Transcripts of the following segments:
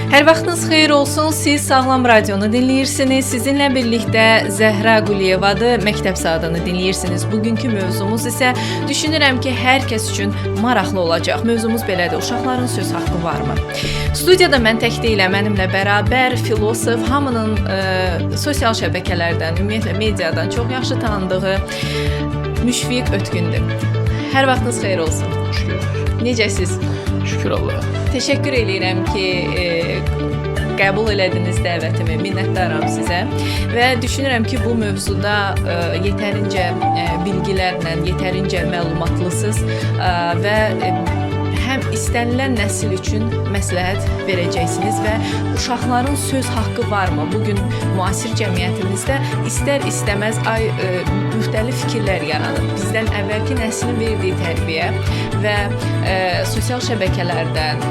Hər vaxtınız xeyir olsun. Siz Sağlam Radionu dinləyirsiniz. Sizinlə birlikdə Zəhra Quliyevadır. Məktəb saatını dinləyirsiniz. Bugünkü mövzumuz isə düşünürəm ki, hər kəs üçün maraqlı olacaq. Mövzumuz belədir: Uşaqların söz haqqı varmı? Studiyada mən tək deyiləm. Mənimlə bərabər filosof, hamının sosial şəbəkələrdən, ümumiyyətlə mediadan çox yaxşı tanıdığı Müşfiq Ötkündür. Hər vaxtınız xeyir olsun. Şükür. Necəsiz? Şükür Allaha. Təşəkkür eləyirəm ki, qəbul elədiniz dəvətimi. Minnətdaram sizə. Və düşünürəm ki, bu mövzuda yetərincə bilgilərlə, yetərincə məlumatlısınız və həm istənilən nəsil üçün məsləhət verəcəksiniz və uşaqların söz haqqı varmı? Bu gün müasir cəmiyyətimizdə istər-istəməz müxtəlif fikirlər yaranır. Bizdən əvvəlki nəslin verdiyi tərbiyə və sosial şəbəkələrdən,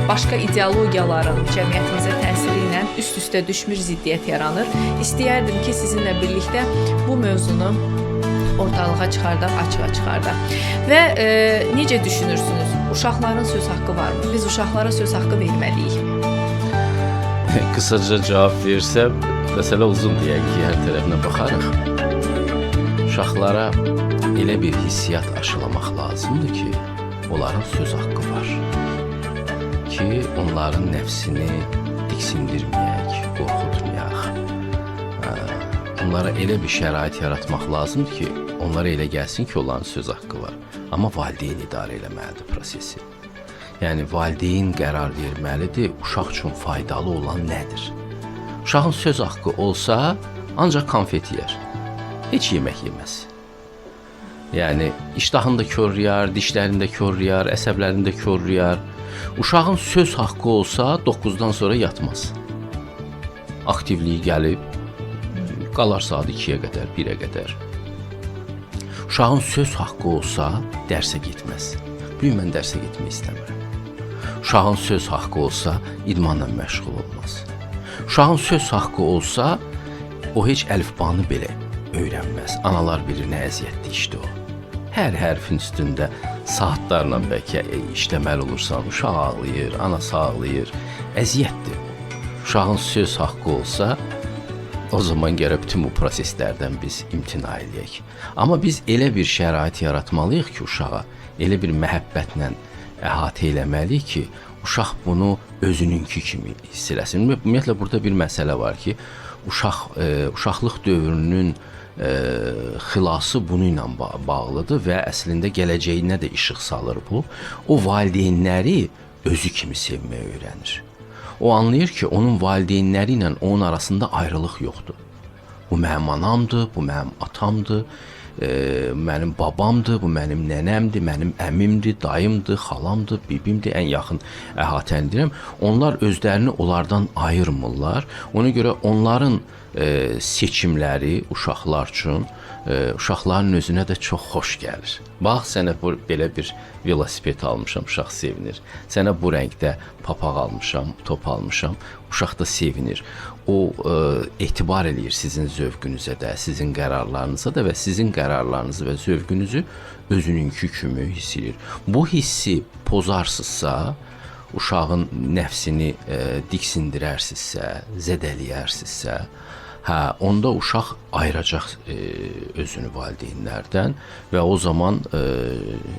başqa ideologiyaların cəmiyyətimizə təsiri ilə üst-üstə düşmüş ziddiyyət yaranır. İstəyərdim ki, sizinlə birlikdə bu mövzunu ortalığa çıxardaq, açığa çıxardaq. Və necə düşünürsünüz? Uşaqların söz haqqı varmı? Biz uşaqlara söz haqqı verməliyik. Kısaca cavab versəm, məsələ uzun deyək ki, hər tərəfinə baxarıq. Uşaqlara elə bir hissiyat aşılamaq lazımdır ki, onların söz haqqı var. Ki, onların nəfsini diksindirməyək, qorxutmayaq. Onlara elə bir şərait yaratmaq lazımdır ki, onlara elə gəlsin ki, onların söz haqqı var. Amma valideyn idarə eləməlidir prosesi. Yəni valideyn qərar verməlidir, uşaq üçün faydalı olan nədir? Uşağın söz haqqı olsa, ancaq konfet yeyər. Heç yemək yeməz. Yəni iştahını da korlayar, dişlərini də korlayar, əsəblərini də korlayar. Uşağın söz haqqı olsa 9-dan sonra yatmaz. Aktivliyi gəlib qalar saat 2-yə qədər, 1-ə qədər. Uşağın söz haqqı olsa dərsə getməz. Bu gün mən dərsə getmək istəmirəm. Uşağın söz haqqı olsa idmanla məşğul olmaz. Uşağın söz haqqı olsa o heç əlifbanı belə öyrənməz. Analar bilir nə əziyyətli işdir o. Hər hərfin üstündə saatlarla bəlkə işləməli olursan, uşaq ağlayır, anası ağlayır. Əziyyətdir bu. Uşağın söz haqqı olsa o zaman gərək bütün bu proseslərdən biz imtina eləyək. Amma biz elə bir şərait yaratmalıyıq ki, uşağa elə bir məhəbbətlə əhatə eləməliyik ki, uşaq bunu özününki kimi hiss eləsin. Ümumiyyətlə burada bir məsələ var ki, uşaqlıq dövrünün xilası bununla bağlıdır və əslində gələcəyinə də işıq salır bu. O valideynləri özü kimi sevməyi öyrənir. O anlayır ki, onun valideynləri ilə onun arasında ayrılıq yoxdur. Bu mənim anamdır, bu mənim atamdır, mənim babamdır, bu mənim nənəmdir, mənim əmimdir, dayımdır, xalamdır, bibimdir, ən yaxın əhatəni deyirəm. Onlar özlərini onlardan ayırmırlar. Ona görə onların seçimləri uşaqlar üçün, uşaqların özünə də çox xoş gəlir. Bax, sənə bu, belə bir velosiped almışam, uşaq sevinir. Sənə bu rəngdə papaq almışam, top almışam, uşaq da sevinir. O etibar eləyir sizin zövqünüzə də, sizin qərarlarınıza da və sizin qərarlarınızı və zövqünüzü özününkü kimi hiss eləyir. Bu hissi pozarsızsa, uşağın nəfsini diksindirərsinizsə, zədələyərsinizsə, hə, onda uşaq ayıracaq özünü valideynlərdən və o zaman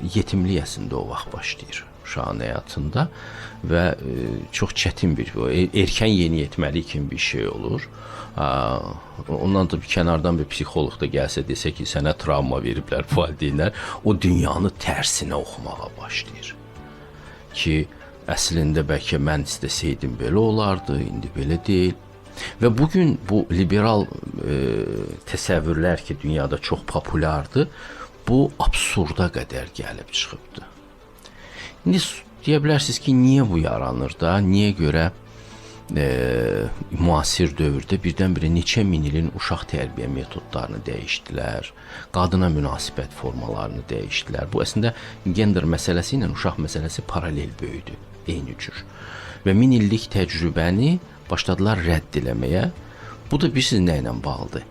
yetimlik əslində o vaxt başlayır uşağın həyatında və çox çətin bir erkən yeniyetməlik kimi bir şey olur. Ondan da bir kənardan bir psixoloq da gəlsə desə ki, sənə travma veriblər valideynlər, o dünyanı tərsinə oxumağa başlayır. Ki, əslində bəlkə mən istəsəydim belə olardı, indi belə deyil. Və bugün bu liberal təsəvvürlər ki, dünyada çox populyardır, bu absurda qədər gəlib çıxıbdır. İndi deyə bilərsiniz ki, niyə bu yaranır da, niyə görə müasir dövrdə birdən-birə neçə min ilin uşaq tərbiyə metodlarını dəyişdilər, qadına münasibət formalarını dəyişdilər. Bu əslində gender məsələsi ilə uşaq məsələsi paralel böyüdü, eyni cür. Və min illik təcrübəni başladılar rədd eləməyə. Bu da bilirsiniz nə ilə bağlıdır?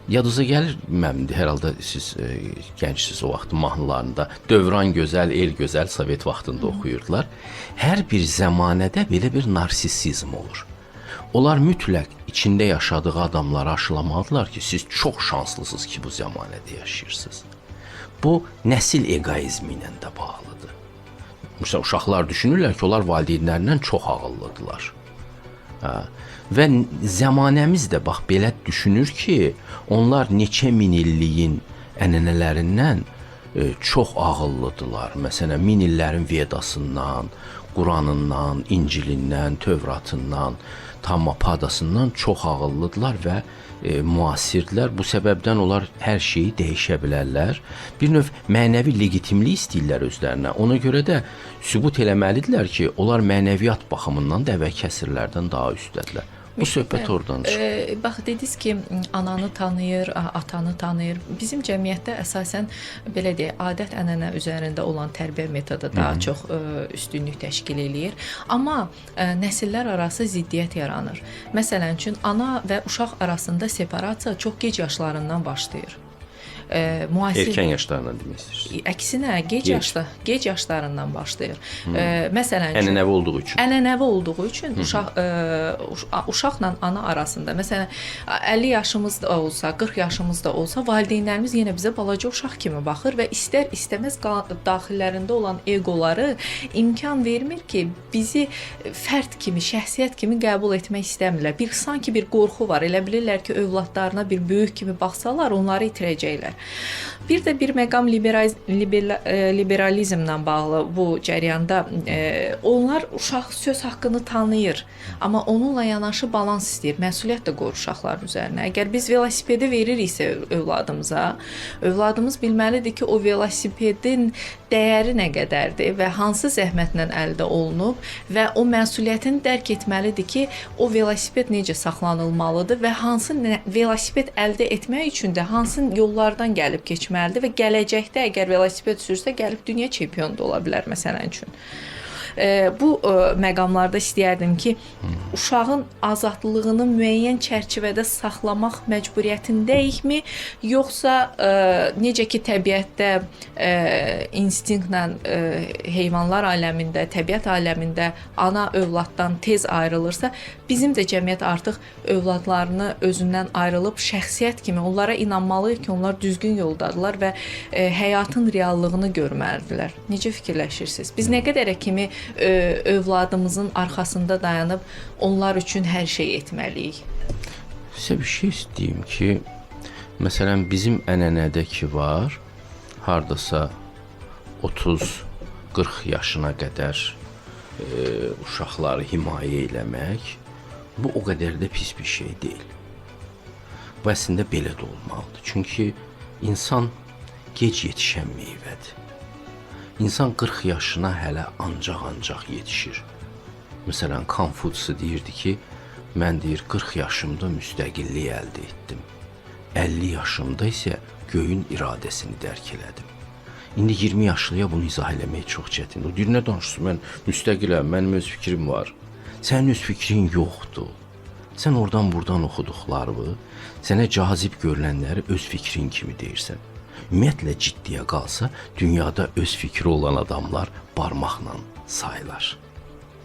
Yadınıza gəlir, mənim hər halda siz gəncsiniz o vaxt mahnılarında Dövran gözəl, el gözəl Sovet vaxtında oxuyurdular. Hər bir zəmanədə belə bir narsissizm olur. Onlar mütləq içində yaşadığı adamları aşılamalıdırlar ki, siz çox şanslısınız ki, bu zəmanədə yaşayırsınız. Bu nəsil eqoizmi ilə də bağlıdır. Məsələn, uşaqlar düşünürlər ki, onlar valideynlərindən çox ağıllıdırlar. Hə. Və zəmanəmiz də bax belə düşünür ki, onlar neçə min illiyin ənənələrindən çox ağıllıdırlar. Məsələn, min illərin Vedasından, Quranından, İncilindən, Tövratından, Dhammapadasından çox ağıllıdırlar və müasirdirlər. Bu səbəbdən onlar hər şeyi dəyişə bilərlər. Bir növ mənəvi legitimlik istəyirlər özlərinə. Ona görə də sübut eləməlidirlər ki, onlar mənəviyyat baxımından da əvvəlki əsrlərdən daha üstdədirlər. Bu söhbət oradan çıxır. Bax dediniz ki, ananı tanıyır, atanı tanıyır. Bizim cəmiyyətdə əsasən belə deyək, adət-ənənə üzərində olan tərbiyə metodu daha çox üstünlük təşkil eləyir. Amma nəsillər arası ziddiyyət yaranır. Məsələn üçün ana və uşaq arasında separasiya çox gec yaşlarından başlayır. Müasir Erkən yaşlarından demək istəyirsiniz. Əksinə gec yaşda, gec yaşlarından başlayır. Məsələn üçün Ənənəvi olduğu üçün. Ənənəvi olduğu üçün uşaq uşaqla ana arasında, məsələn 50 yaşımız da olsa, 40 yaşımız da olsa, valideynlərimiz yenə bizə balaca uşaq kimi baxır və istər-istəməz daxillərində olan eqoları imkan vermir ki, bizi fərd kimi, şəxsiyyət kimi qəbul etmək istəmirlər. Bir sanki bir qorxu var. Elə bilirlər ki, övladlarına bir böyük kimi baxsalar, onları itirəcəklər. Bir də bir məqam liberalizmlə bağlı bu cərəyanda onlar uşaq söz haqqını tanıyır, amma onunla yanaşı balans istəyir, məsuliyyət də qoyur uşaqların üzərinə. Əgər biz velosipedi veririksə övladımıza, övladımız bilməlidir ki, o velosipedin dəyəri nə qədərdir və hansı zəhmətlə əldə olunub və o məsuliyyətini dərk etməlidir ki, o velosiped necə saxlanılmalıdır və hansı velosiped əldə etmək üçün də hansı yollardan gəlib keçməlidir və gələcəkdə əgər velosiped sürsə, gəlib dünya çempionu da ola bilər məsələn üçün. Bu məqamlarda istəyərdim ki, uşağın azadlığını müəyyən çərçivədə saxlamaq məcburiyyətindəyikmi, yoxsa necə ki təbiətdə instinktlə heyvanlar aləmində, təbiət aləmində ana övladdan tez ayrılırsa, bizim də cəmiyyət artıq övladlarını özündən ayrılıb şəxsiyyət kimi onlara inanmalıyıq ki, onlar düzgün yoldadırlar və həyatın reallığını görməlidirlər. Necə fikirləşirsiniz? Biz nə qədərə kimi övladımızın arxasında dayanıb onlar üçün hər şey etməliyik? Sizə bir şey istəyim ki, məsələn, bizim ənənədə ki var, hardasa 30-40 yaşına qədər uşaqları himayə eləmək, bu o qədər də pis bir şey deyil. Bu əslində belə də olmalıdır. Çünki insan gec yetişən meyvədir. İnsan 40 yaşına hələ ancaq yetişir. Məsələn, Konfutsi deyirdi ki, mən deyir 40 yaşımda müstəqillik əldə etdim. 50 yaşımda isə göyün iradəsini dərk elədim. İndi 20 yaşlıya bunu izah eləmək çox çətindir. O deyir, nə danışırsın, mən müstəqiləm, mənim öz fikrim var. Sənin öz fikrin yoxdur. Sən oradan buradan oxuduqlarını, sənə cazib görünənləri öz fikrin kimi deyirsən. Ümumiyyətlə ciddiyə qalsa, dünyada öz fikri olan adamlar barmaqla sayılar.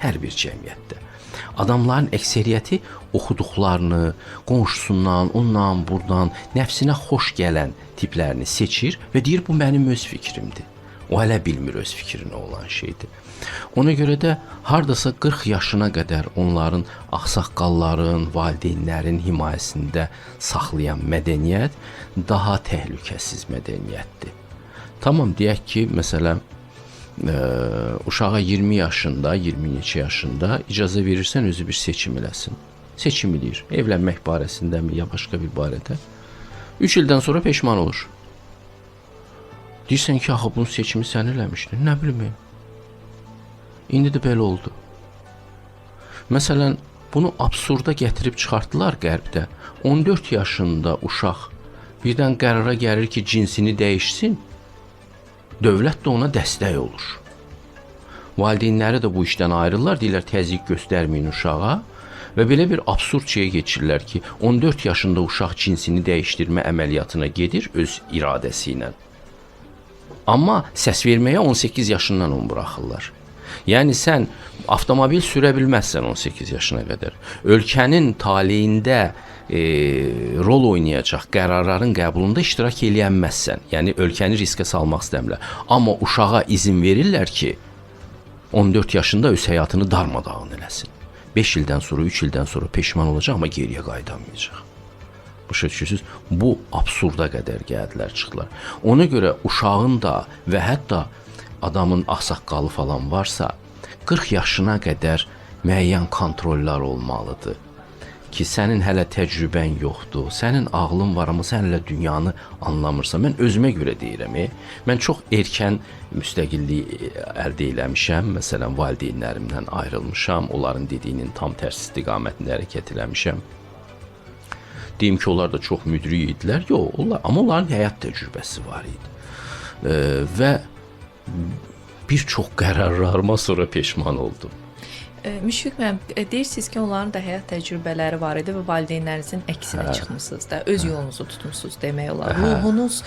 Hər bir cəmiyyətdə. Adamların əksəriyyəti oxuduqlarını, qonşusundan, ondan, buradan, nəfsinə xoş gələn tiplərini seçir və deyir, bu mənim öz fikrimdir. O hələ bilmir öz fikrinə olan şeydir. Ona görə də hardasa 40 yaşına qədər onların ağsaqqalların, valideynlərin himayəsində saxlayan mədəniyyət daha təhlükəsiz mədəniyyətdir. Tamam, deyək ki, məsələn, uşağa 20 yaşında, 20 neçə yaşında icazə verirsən özü bir seçim eləsin. Seçim eləyir. Evlənmək barəsindəmi ya başqa bir barədə. 3 ildən sonra peşman olur. Deyirsən ki, axı bunun seçimi sən eləmişdin. Nə bilim. İndi də belə oldu. Məsələn, bunu absurda gətirib çıxartdılar Qərbdə. 14 yaşında uşaq birdən qərara gəlir ki, cinsini dəyişsin. Dövlət də ona dəstək olur. Valideynləri də bu işdən ayrılırlar, deyirlər təzyiq göstərməyin uşağa Və belə bir absurd şeyə keçirlər ki, 14 yaşında uşaq cinsini dəyişdirmə əməliyyatına gedir öz iradəsi ilə. Amma səs verməyə 18 yaşından onu buraxırlar. Yəni sən avtomobil sürə bilməzsən 18 yaşına qədər. Ölkənin taleyində rol oynayacaq qərarların qəbulunda iştirak eləyənməzsən. Yəni ölkəni riskə salmaq istəmirlər. Amma uşağa izin verirlər ki, 14 yaşında öz həyatını darmadağın eləsin. 5 ildən sonra, 3 ildən sonra peşman olacaq, amma geriyə qayıdamayacaq. Başa düşürsüz? Bu absurda qədər gəldilər, çıxdılar. Ona görə uşağın da və hətta adamın ağsaqqalı falan varsa, 40 yaşına qədər müəyyən kontrollar olmalıdır. Ki sənin hələ təcrübən yoxdur, sənin ağlın var, amma sən hələ dünyanı anlamırsan. Mən özümə görə deyirəm, mən çox erkən müstəqillik əldə eləmişəm. Məsələn, valideynlərimdən ayrılmışam, onların dediyinin tam tərs istiqamətində hərəkət eləmişəm. Deyim ki, onlar da çox müdrik idilər. Yox, onlar, amma onların həyat təcrübəsi var idi. Və bir çox qərarlarıma sonra peşman oldum. Müşfiq müəllim, deyirsiniz ki, onların da həyat təcrübələri var idi və valideynlərinizin əksinə çıxmısınız da, öz yolunuzu tutmusunuz demək olar. Ruhunuz,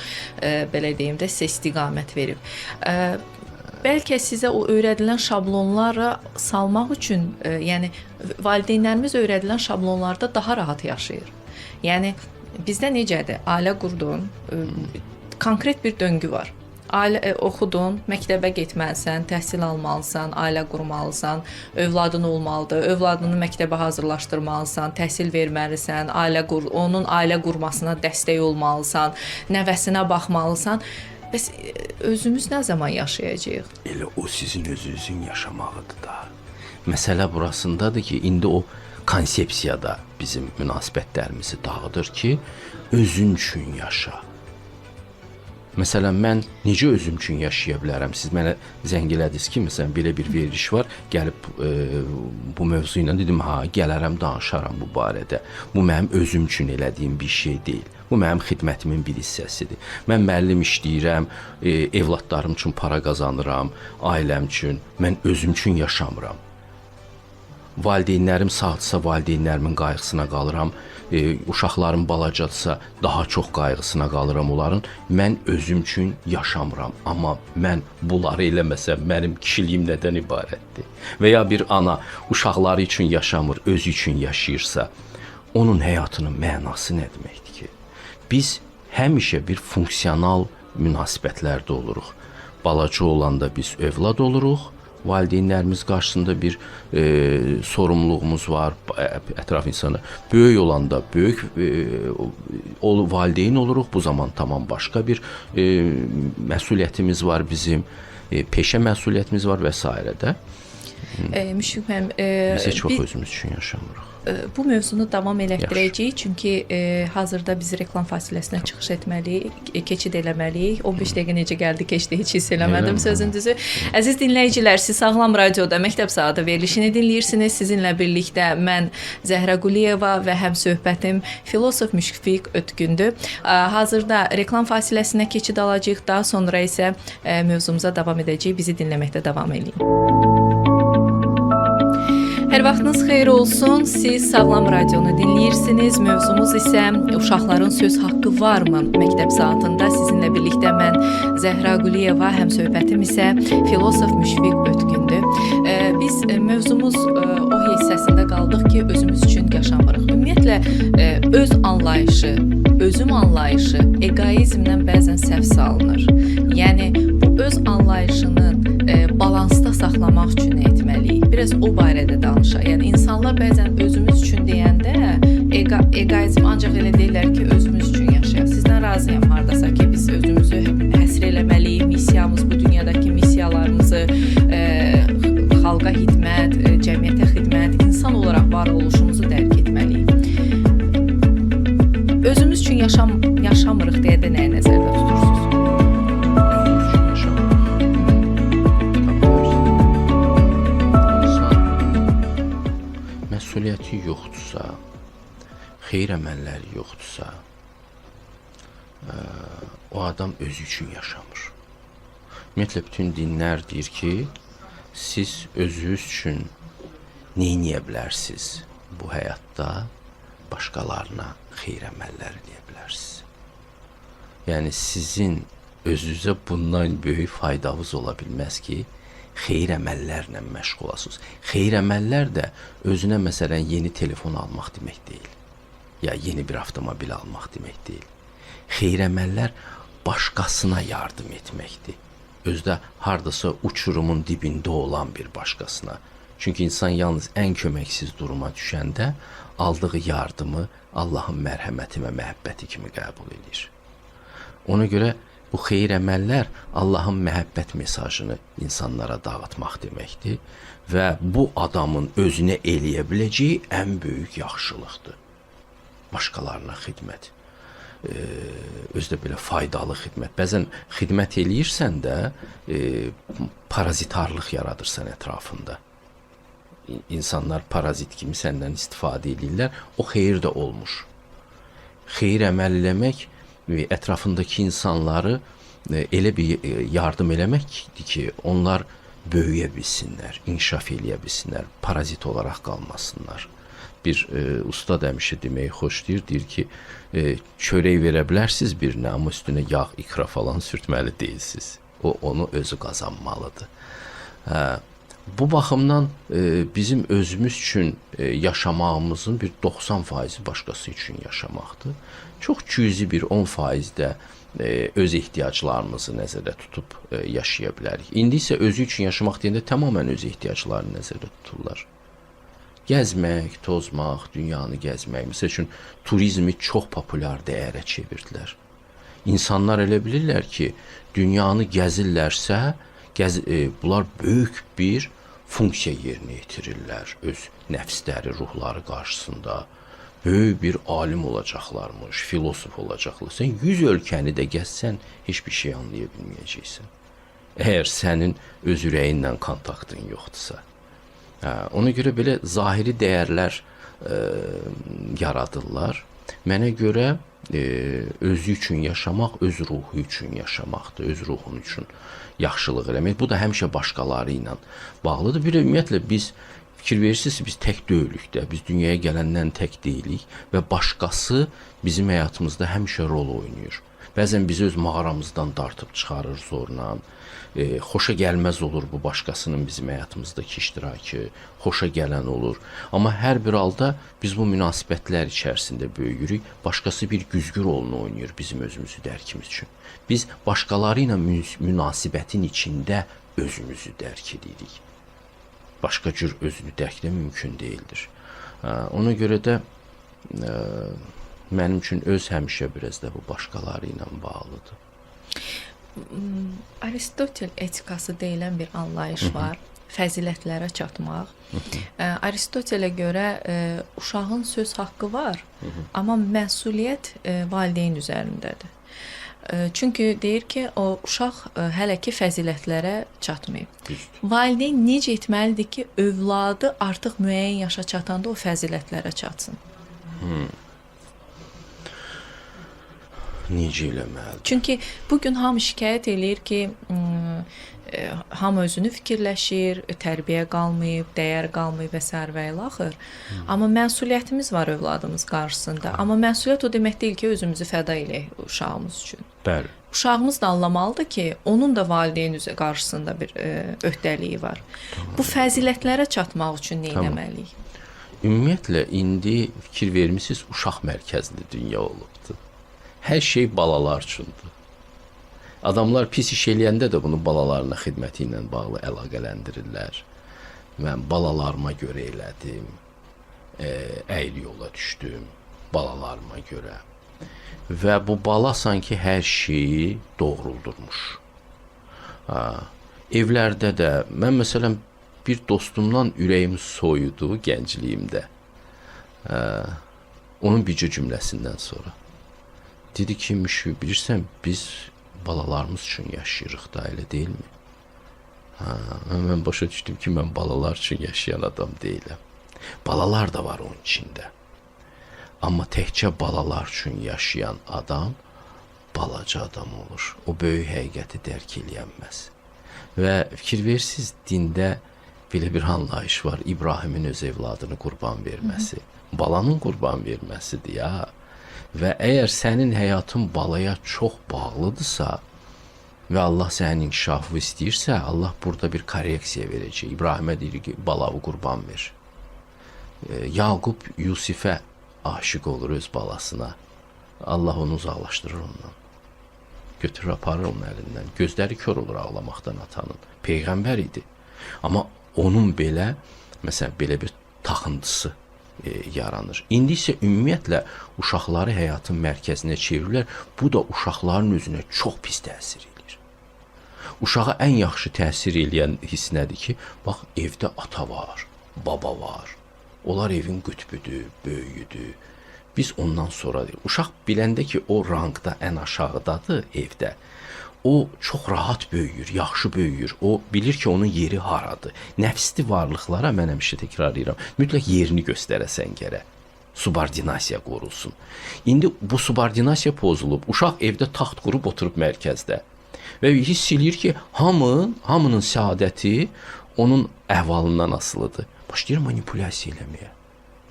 belə deyim də, sizə istiqamət verib. Bəlkə sizə o öyrədilən şablonlara salmaq üçün, yəni valideynlərimiz öyrədilən şablonlarda daha rahat yaşayır. Yəni bizdə necədir? Ailə qurdun, konkret bir döngü var. Ailə oxudun, məktəbə getməlisən, təhsil almalısan, ailə qurmalısan, övladın olmalıdır, övladını məktəbə hazırlaşdırmalısan, təhsil verməlisən, ailə qur, onun ailə qurmasına dəstək olmalısan, nəvəsinə baxmalısan. Bəs özümüz nə zaman yaşayacağıq? Elə o sizin özünüzün yaşamağıdır da. Məsələ burasındadır ki, indi o konsepsiyada bizim münasibətlərimizi dağıdır ki, özün üçün yaşa. Məsələn, mən necə özüm üçün yaşaya bilərəm? Siz mənə zəng elədiniz ki, məsələn, belə bir veriliş var, gəlib bu mövzu ilə dedim, ha, gələrəm, danışaram bu barədə. Bu mənim özüm üçün elədiyim bir şey deyil. Bu mənim xidmətimin bir hissəsidir. Mən müəllim işləyirəm, evladlarım üçün para qazanıram, ailəm üçün. Mən özüm üçün yaşamıram. Valideynlərim sağdırsa, valideynlərimin qayğısına qalıram. Uşaqlarım balacadırsa, daha çox qayğısına qalıram onların. Mən özüm üçün yaşamıram. Amma mən bunları eləməsəm, mənim kişiliyim nədən ibarətdir? Və ya bir ana uşaqları üçün yaşamır, özü üçün yaşayırsa, onun həyatının mənası nə deməkdir ki? Biz həmişə bir funksional münasibətlərdə oluruq. Balaca olanda biz övlad oluruq, valideynlərimiz qarşısında bir sorumluluğumuz var, ətraf insanı. Böyük olanda böyük valideyn oluruq. Bu zaman tamam başqa bir məsuliyyətimiz var bizim, peşə məsuliyyətimiz var və s. də. Müşfiq müəllim, biz heç vaxt özümüz üçün yaşamırıq. Bu mövzunu davam elətdirəcəyik, çünki hazırda biz reklam fasiləsinə çıxış etməliyik, keçid eləməliyik. 15 dəqiqə necə gəldi, keçdi, heç hiss eləmədim sözün düzü. Əziz dinləyicilər, siz Sağlam Radioda Məktəb Saatı verilişini dinləyirsiniz. Sizinlə birlikdə mən Zəhra Quliyeva və həmsöhbətim filosof Müşfiq Ötkündür. Hazırda reklam fasiləsinə keçid alacağıq, daha sonra isə mövzumuza davam edəcəyik. Bizi dinləməkdə davam eləyin. Hər vaxtınız xeyir olsun. Siz Sağlam Radionu dinləyirsiniz. Mövzumuz isə uşaqların söz haqqı varmı? Məktəb saatında sizinlə birlikdə mən Zəhra Quliyeva, həmsöhbətim isə filosof Müşfiq Ötkündür. Biz mövzumuz o hissəsində qaldıq ki, özümüz üçün yaşamırıq. Ümumiyyətlə öz anlayışı, özüm anlayışı eqoizmlə bəzən səhv salınır. Yəni bu öz anlayışının balansda saxlamaq üçün nə etməliyik? Biraz o barədə danışaq. Yəni insanlar bəzən özümüz üçün deyəndə eqoizm ancaq elə deyirlər ki, özümüz üçün yaşayaq. Sizdən razıyam hardasa ki, biz özümüzü həsr eləməliyik, missiyamız, bu dünyadakı missiyalarımızı, xalqa xidmət, cəmiyyətə xidmət, insan olaraq varoluşumuzu dərk etməliyik. Özümüz üçün yaşamırıq deyə də nəyə nəzərdə tutursunuz? Məsuliyyəti yoxdursa, xeyir əməlləri yoxdursa, o adam özü üçün yaşamır. Ümumiyyətlə, bütün dinlər deyir ki, siz özünüz üçün nə eləyə bilərsiniz? bu həyatda başqalarına xeyir əməllər eləyə bilərsiniz. Yəni sizin özünüzə bundan böyük faydavız ola bilməz ki, xeyir əməllərlə məşğul olasınız. Xeyir əməllər də özünə məsələn yeni telefon almaq demək deyil. Ya yeni bir avtomobil almaq demək deyil. Xeyir əməllər başqasına yardım etməkdir. Özdə hardasa uçurumun dibində olan bir başqasına. Çünki insan yalnız ən köməksiz duruma düşəndə aldığı yardımı Allahın mərhəməti və məhəbbəti kimi qəbul edir. Ona görə bu xeyir əməllər Allahın məhəbbət mesajını insanlara dağıtmaq deməkdir və bu adamın özünə eləyə biləcəyi ən böyük yaxşılıqdır. Başqalarına xidmət. Özü də belə faydalı xidmət. Bəzən xidmət eləyirsən də parazitarlıq yaradırsan ətrafında. İnsanlar parazit kimi səndən istifadə eləyirlər. O xeyir də olmur. Xeyir əməl eləmək ətrafındakı insanları elə bir yardım eləməkdir ki, onlar böyüyə bilsinlər, inkişaf eləyə bilsinlər, parazit olaraq qalmasınlar. Bir usta həmişə deməyi xoşlayır, deyir ki, çörək verə bilərsiniz birinə, amma üstünə yağ, ikra falan sürtməli deyilsiniz. O onu özü qazanmalıdır. Bu baxımdan bizim özümüz üçün yaşamağımızın bir 90% başqası üçün yaşamaqdır. Çox cüzi bir 10% də öz ehtiyaclarımızı nəzərdə tutub yaşaya bilərik. İndi isə özü üçün yaşamaq deyəndə tamamilə öz ehtiyaclarını nəzərdə tuturlar. Gəzmək, tozmaq, dünyanı gəzmək. Məsəl üçün turizmi çox populyar dəyərə çevirdilər. İnsanlar elə bilirlər ki, dünyanı gəzirlərsə, bunlar böyük bir funksiya yerinə yetirirlər öz nəfsləri, ruhları qarşısında. Böyük bir alim olacaqlarmış, filosof olacaqlar. Sən 100 ölkəni də gəzsən, heç bir şey anlaya bilməyəcəksən. Əgər sənin öz ürəyinlə kontaktın yoxdursa. Ona görə belə zahiri dəyərlər yaradırlar. Mənə görə özü üçün yaşamaq, öz ruhu üçün yaşamaqdır, öz ruhun üçün yaxşılıq eləmək. Bu da həmişə başqaları ilə bağlıdır. Bir də ümumiyyətlə biz fikir verirsiniz, biz tək deyilik də, biz dünyaya gələndən tək deyilik və başqası bizim həyatımızda həmişə rol oynayır. Bəzən bizi öz mağaramızdan dartıb çıxarır zorla. Xoşa gəlməz olur bu başqasının bizim həyatımızdakı iştirakı, xoşa gələn olur. Amma hər bir halda biz bu münasibətlər içərisində böyüyürük. Başqası bir güzgü rolunu oynayır bizim özümüzü dərkimiz üçün. Biz başqaları ilə münasibətin içində özümüzü dərk edirik. Başqa cür özünü dərk etmək mümkün deyildir. Ona görə də mənim üçün öz həmişə biraz da bu başqaları ilə bağlıdır. Aristotel etikası deyilən bir anlayış var. Fəzilətlərə çatmaq. Aristotelə görə uşağın söz haqqı var, amma məsuliyyət valideyn üzərindədir. Çünki deyir ki, o uşaq hələ ki fəzilətlərə çatmayıb. Düzdür. Valideyn necə etməlidir ki, övladı artıq müəyyən yaşa çatanda o fəzilətlərə çatsın? Necə eləməlidir? Çünki bu gün hamı şikayət eləyir ki, hamı özünü fikirləşir, tərbiyə qalmayıb, dəyər qalmayıb və sair və ilaxır. Amma məsuliyyətimiz var övladımız qarşısında. Amma məsuliyyət o demək deyil ki, özümüzü fəda eləyək uşağımız üçün. Bəli. Uşağımız da anlamalıdır ki, onun da valideyn qarşısında bir öhdəliyi var. Tamam. Bu fəzilətlərə çatmaq üçün nə etməliyik? Ümumiyyətlə indi fikir vermisiniz, uşaq mərkəzli dünya olubdur. Hər şey balalar üçündür. Adamlar pis iş eləyəndə də bunu balalarına xidməti ilə bağlı əlaqələndirirlər. Mən balalarıma görə elədim, əyri yola düşdüm balalarıma görə. Və bu bala sanki hər şeyi doğruldurmuş. Evlərdə də mən məsələn bir dostumdan ürəyim soyudu gəncliyimdə. Onun bircə cümləsindən sonra. Dedi ki, Müşfi, bilirsən, biz balalarımız üçün yaşayırıq da, elə deyilmi? Mən başa düşdüm ki, mən balalar üçün yaşayan adam deyiləm. Balalar da var onun içində. Amma təkcə balalar üçün yaşayan adam balaca adam olur. O böyük həqiqəti dərk eləyənməz. Və fikir verirsiniz, dində Belə bir anlayış var. İbrahimin öz evladını qurban verməsi, balanın qurban verməsidir ya. Və əgər sənin həyatın balaya çox bağlıdırsa və Allah sənin inkişafı istəyirsə, Allah burada bir korreksiya verəcək. İbrahimə deyir ki, balavı qurban ver. Yaqub Yusifə aşiq olur, öz balasına. Allah onu uzaqlaşdırır ondan. Götürür, aparır onun əlindən. Gözləri kör olur ağlamaqdan atanın. Peyğəmbər idi. Amma onun belə, məsələn, belə bir taxıntısı yaranır. İndi isə ümumiyyətlə uşaqları həyatın mərkəzinə çevirirlər. Bu da uşaqların özünə çox pis təsir eləyir. Uşağa ən yaxşı təsir eləyən hiss nədir ki, bax evdə ata var, baba var. Onlar evin qütbüdür, böyüyüdür. Biz ondan sonra deyil. Uşaq biləndə ki, o rangda ən aşağıdadır evdə, o çox rahat böyüyür, yaxşı böyüyür. O bilir ki, onun yeri haradır. Nəfsli varlıqlara mən həmişə təkrarlayıram, mütləq yerini göstərəsən gərək. Subordinasiya qorunsun. İndi bu subordinasiya pozulub. Uşaq evdə taxt qurub oturub mərkəzdə. Və hiss eləyir ki, hamının səadəti onun əhvalından asılıdır. Başlayır manipulyasiya eləməyə.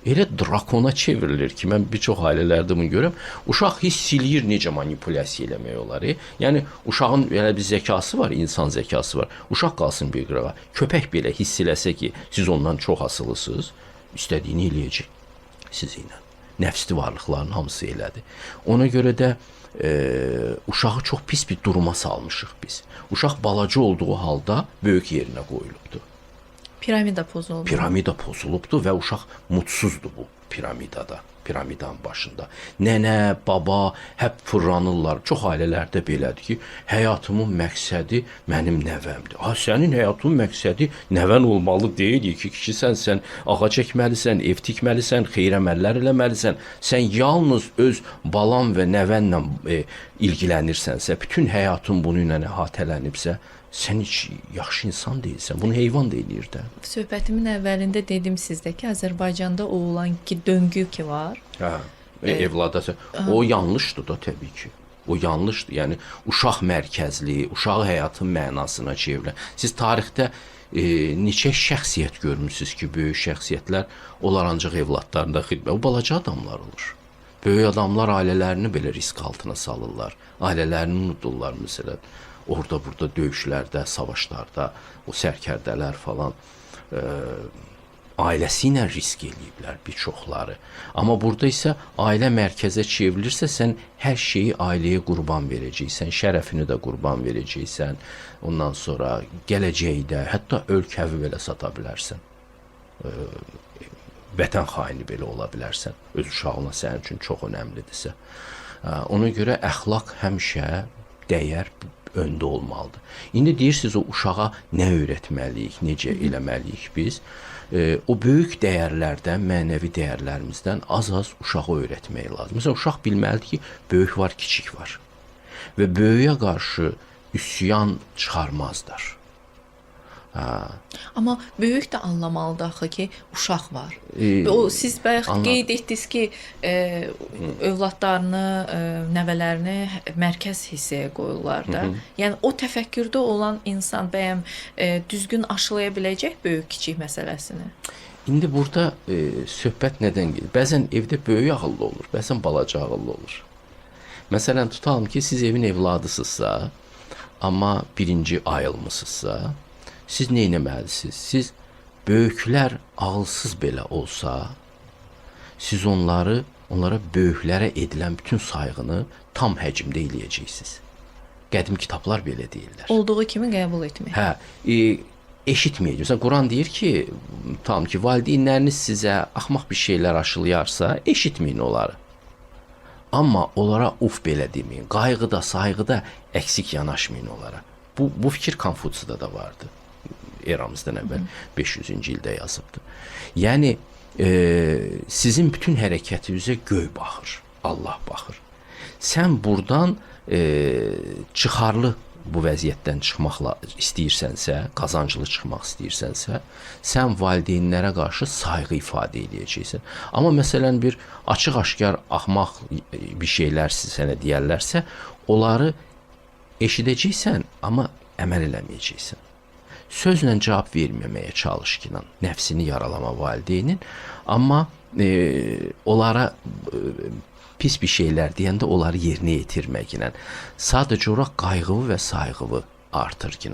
Elə drakona çevrilir ki, mən bir çox ailələrdə bunu görürəm. Uşaq hiss eləyir necə manipulyasiya eləmək olar. Yəni uşağın elə bir zəkası var, insan zəkası var. Uşaq qalsın bir qırağa. Köpək belə hiss eləsə ki, siz ondan çox asılısınız, istədiyini eləyəcək sizinlə. Nəfsli varlıqların hamısı elədir. Ona görə də uşağı çox pis bir duruma salmışıq biz. Uşaq balaca olduğu halda böyük yerinə qoyulubdur. Piramida pozuldu. Piramida pozulubdur və uşaq mutsuzdur bu piramidada, piramidanın başında. Nənə, baba hep fırlanırlar. Çox ailələrdə belədir ki, həyatımın məqsədi mənim nəvəmdir. Ha, sənin həyatının məqsədi nəvən olmalı deyil ki, kişisən, sən ağac əkməlisən, ev tikməlisən, xeyir əməllər eləməlisən. Sən yalnız öz balan və nəvənlə ilgilənirsənsə, bütün həyatın bununla əhatələnibsə, sən heç yaxşı insan deyilsən. Bunu heyvan da eləyir də. Söhbətimin əvvəlində dedim sizdə ki, Azərbaycanda o olan ki, döngü ki var. Hə, evlada o yanlışdır da təbii ki. O yanlışdır. Yəni uşaq mərkəzli, uşağı həyatın mənasına çevirən. Siz tarixdə neçə şəxsiyyət görmüsüz ki, böyük şəxsiyyətlər, onlar ancaq evladlarında xidmət. O balaca adamlar olur. Böyük adamlar ailələrini belə risk altına salırlar. Ailələrini unudurlar məsələn. Orada burada döyüşlərdə, savaşlarda o sərkərdələr falan ailəsi ilə risk eləyiblər bir çoxları. Amma burada isə ailə mərkəzə çevrilirsə, sən hər şeyi ailəyə qurban verəcəksən, şərəfini də qurban verəcəksən. Ondan sonra gələcəkdə hətta ölkəvi belə sata bilərsən. Vətən xaini belə ola bilərsən. Öz uşağına sənin üçün çox önəmlidirsə. Ona görə əxlaq həmişə dəyər öndə olmalıdır. İndi deyirsiniz o uşağa nə öyrətməliyik, necə eləməliyik biz? O böyük dəyərlərdən, mənəvi dəyərlərimizdən az-az uşağa öyrətmək lazım. Məsələn, uşaq bilməlidir ki, böyük var, kiçik var. Və böyüyə qarşı üsyan çıxarmazlar. Hə. Amma böyük də anlamalıdır axı ki, uşaq var. O siz bayaq qeyd etdiniz ki, övladlarını, nəvələrini mərkəz hissəyə qoyurlar da. Yəni o təfəkkürdə olan insan bəyəm düzgün aşılaya biləcək böyük-kiçik məsələsini? İndi burada söhbət nədən gedir? Bəzən evdə böyük ağıllı olur, bəzən balaca ağıllı olur. Məsələn, tutalım ki, siz evin evladısınızsa, amma birinci ayılmısınızsa, siz nə etməlisiniz? Siz böyüklər ağılsız belə olsa, siz onlara böyüklərə edilən bütün sayğını tam həcmdə eləyəcəksiniz. Qədim kitablar belə deyirlər. Olduğu kimi qəbul etmək. Hə, eşitməyəcək. Məsələn, Quran deyir ki, tam ki, valideynləriniz sizə axmaq bir şeylər aşılayarsa, eşitməyin onları. Amma onlara uf belə deməyin. Qayğıda, sayğıda əksik yanaşmayın onlara. Bu fikir Konfutsuda da vardı. Eramızdan əvvəl 500-cü ildə yazıbdı. Yəni sizin bütün hərəkətinizə göy baxır, Allah baxır. Sən buradan çıxarlı bu vəziyyətdən çıxmaqla istəyirsənsə, qazanclı çıxmaq istəyirsənsə, sən valideynlərə qarşı sayğı ifadə eləyəcəksən. Amma məsələn bir açıq-aşkar axmaq bir şeylər sənə deyərlərsə, onları eşidəcəksən, amma əməl eləməyəcəksən. Sözlə cavab verməməyə çalış ki, nəfsini yaralama valideynin, amma onlara pis bir şeylər deyəndə onları yerinə yetirməklə sadəcə olaraq qayğını və sayğını artır ki.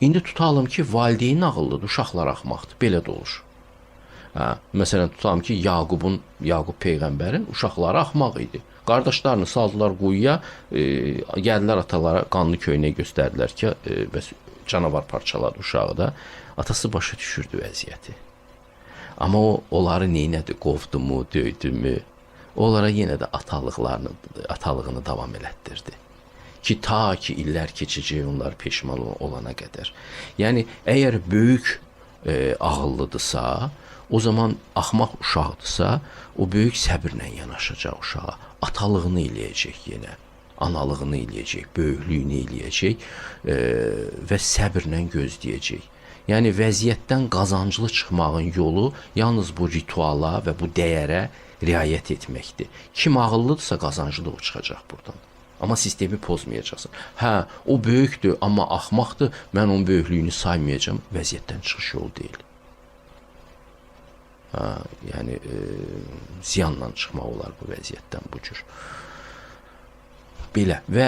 İndi tutalım ki, valideyn ağıllıdır, uşaqlar axmaqdır. Belə də olur. Hə, məsələn tutalım ki, Yaqub peyğəmbərin uşaqları axmaq idi. Qardaşlarını saldılar quyuya, gəldilər atalara qanlı köynək göstərdilər ki, bəs canavar parçaladı uşağı da. Atası başa düşürdü vəziyyəti. Amma o onları neynədi? Qovdu mu, döydü mü? Onlara yenə də atalığını davam elətdirdi. Ki ta ki illər keçəcək onlar peşman olana qədər. Yəni əgər böyük ağıllıdırsa, o zaman axmaq uşaqdırsa, o böyük səbirlə yanaşacaq uşağa. Atalığını eləyəcək yenə, analığını eləyəcək, böyüklüyünü eləyəcək və səbirlə gözləyəcək. Yəni vəziyyətdən qazanclı çıxmağın yolu yalnız bu rituala və bu dəyərə riayət etməkdir. Kim ağıllıdırsa qazanclı o çıxacaq buradan. Amma sistemi pozmayacaqsan. Hə, o böyükdür, amma axmaqdır, mən onun böyüklüyünü saymayacağam. Vəziyyətdən çıxış yolu deyil. Hə, yəni ziyanla çıxmaq olar bu vəziyyətdən bu cür. Belə və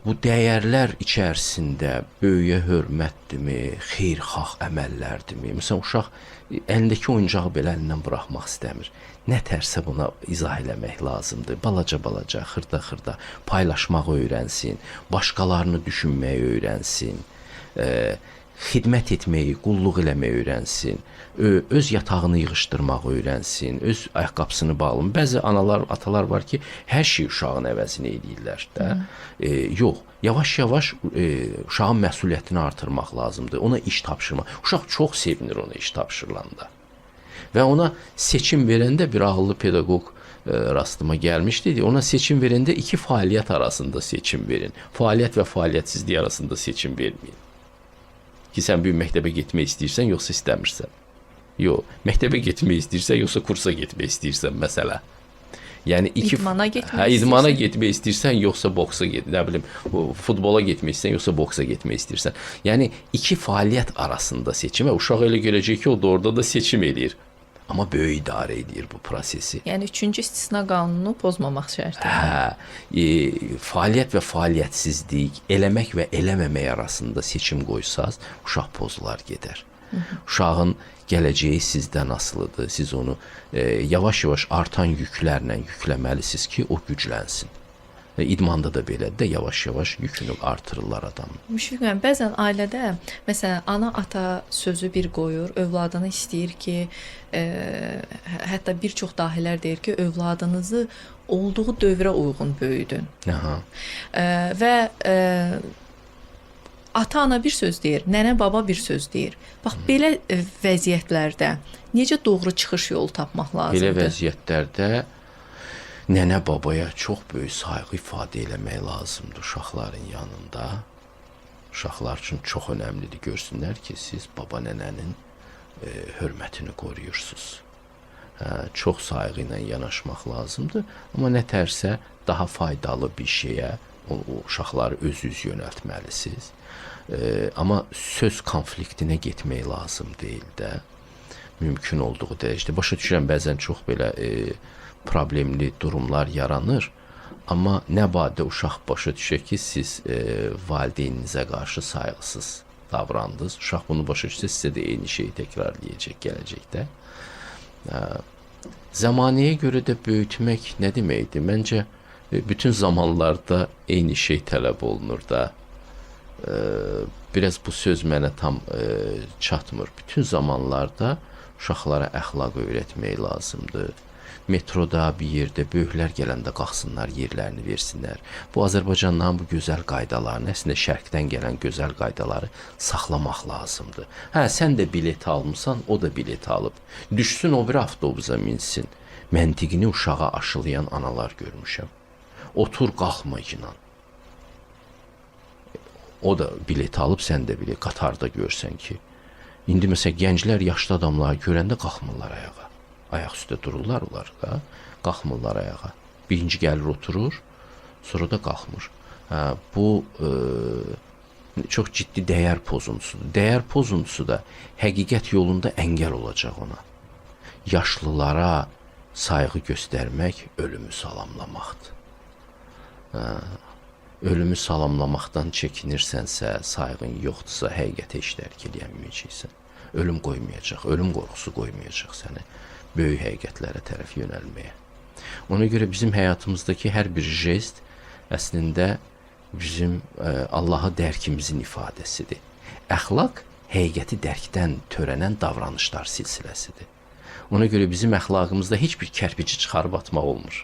bu dəyərlər içərisində böyüyə hörmətdirmi, xeyirxah əməllərdirmi? Məsələn, uşaq əlindəki oyuncağı belə əlindən buraxmaq istəmir. Nə tərsə buna izah eləmək lazımdır. Balaca-balaca, xırda-xırda paylaşmağı öyrənsin, başqalarını düşünməyi öyrənsin, xidmət etməyi, qulluq eləməyi öyrənsin, öz yatağını yığışdırmağı öyrənsin, öz ayaqqabısını bağlamaq. Bəzi analar, atalar var ki, hər şey uşağın əvəzini eləyirlər də. Yox, yavaş-yavaş uşağın məsuliyyətini artırmaq lazımdır. Ona iş tapşırmaq. Uşaq çox sevinir ona iş tapşırılanda. Və ona seçim verəndə bir ağıllı pedaqoq rastıma gəlmişdi. Ona seçim verəndə iki fəaliyyət arasında seçim verin. Fəaliyyət və fəaliyyətsizlik arasında seçim verməyin. Ki sən bir məktəbə getmək istəyirsən, yoxsa istəmirsən. Yox, məktəbə getmək istəyirsən, yoxsa kursa getmək istəyirsən məsələ. Yəni iki İdmana getmək hə, idmana istəyirsən. getmək istəyirsən, yoxsa boksa get, nə bilim, futbola getmək istəyirsən, yoxsa boksa getmək istəyirsən. Yəni iki fəaliyyət arasında seçim və uşaq elə görəcək ki, o da orada da seçim eləyir. Amma böyük idarə edir bu prosesi. Yəni üçüncü istisna qanununu pozmamaq şərti. Hə, fəaliyyət və fəaliyyətsizlik, eləmək və eləməmək arasında seçim qoysaz, uşaq pozular gedər. Hı -hı. Uşağın gələcəyi sizdən asılıdır. Siz onu yavaş-yavaş artan yüklərlə yükləməlisiniz ki, o güclənsin. İdmanda da belədir də, yavaş-yavaş yükünü artırırlar adamın. Müşfiq müəllim, bəzən ailədə məsələn ana ata sözü bir qoyur, övladını istəyir ki, hətta bir çox dahilər deyir ki, övladınızı olduğu dövrə uyğun böyüdün. Aha. Və ata-ana bir söz deyir, nənə-baba bir söz deyir. Bax belə vəziyyətlərdə necə doğru çıxış yolu tapmaq lazımdır? Belə vəziyyətlərdə nənə babaya çox böyük sayğı ifadə eləmək lazımdır uşaqların yanında. Uşaqlar üçün çox önəmlidir görsünlər ki, siz baba nənənin hörmətini qoruyursunuz. Hə, çox sayğı ilə yanaşmaq lazımdır, amma nə tərsə daha faydalı bir şeyə o uşaqları öz-üz yönəltməlisiniz. Amma söz konfliktinə getmək lazım deyil də. Mümkün olduğu dərəcədə. Başa düşürəm bəzən çox belə problemli durumlar yaranır. Amma nə badə uşaq başa düşə ki, siz valideyninizə qarşı sayğısız davrandınız. Uşaq bunu başa düşsə, sizə də eyni şeyi təkrarlayacaq gələcəkdə. Zəmanəyə görə də böyütmək nə deməkdir? Məncə bütün zamanlarda eyni şey tələb olunur da. Biraz bu söz mənə tam çatmır. Bütün zamanlarda uşaqlara əxlaq öyrətmək lazımdır. Metroda bir yerdə böyüklər gələndə qalxsınlar, yerlərini versinlər. Bu Azərbaycandan bu gözəl qaydalarını, əslində şərqdən gələn gözəl qaydaları saxlamaq lazımdır. Hə, sən də bilet almısan, o da bilet alıb. Düşsün o bir avtobusa minsin. Məntiqini uşağa aşılayan analar görmüşəm. Otur, qalxma inan. O da bilet alıb, sən də bilet qatarda görsən ki. İndi məsələn gənclər yaşlı adamları görəndə qalxmırlar ayağa. Ayaq üstə dururlar onlar da, qalxmırlar ayağa. Birinci gəlir oturur, sonra da qalxmır. Hə, bu Çox ciddi dəyər pozuntusudur. Dəyər pozuntusu da həqiqət yolunda əngəl olacaq ona. Yaşlılara sayğı göstərmək ölümü salamlamaqdır. Ölümü salamlamaqdan çəkinirsənsə, sayğın yoxdursa, həqiqəti heç dərk eləyə bilməyəcəksən. Ölüm qoymayacaq, ölüm qorxusu qoymayacaq səni böyük həqiqətlərə tərəf yönəlməyə. Ona görə bizim həyatımızdakı hər bir jest əslində bizim Allahı dərkimizin ifadəsidir. Əxlaq həqiqəti dərkdən törənən davranışlar silsiləsidir. Ona görə bizim əxlaqımızda heç bir kərpici çıxarıb atmaq olmur.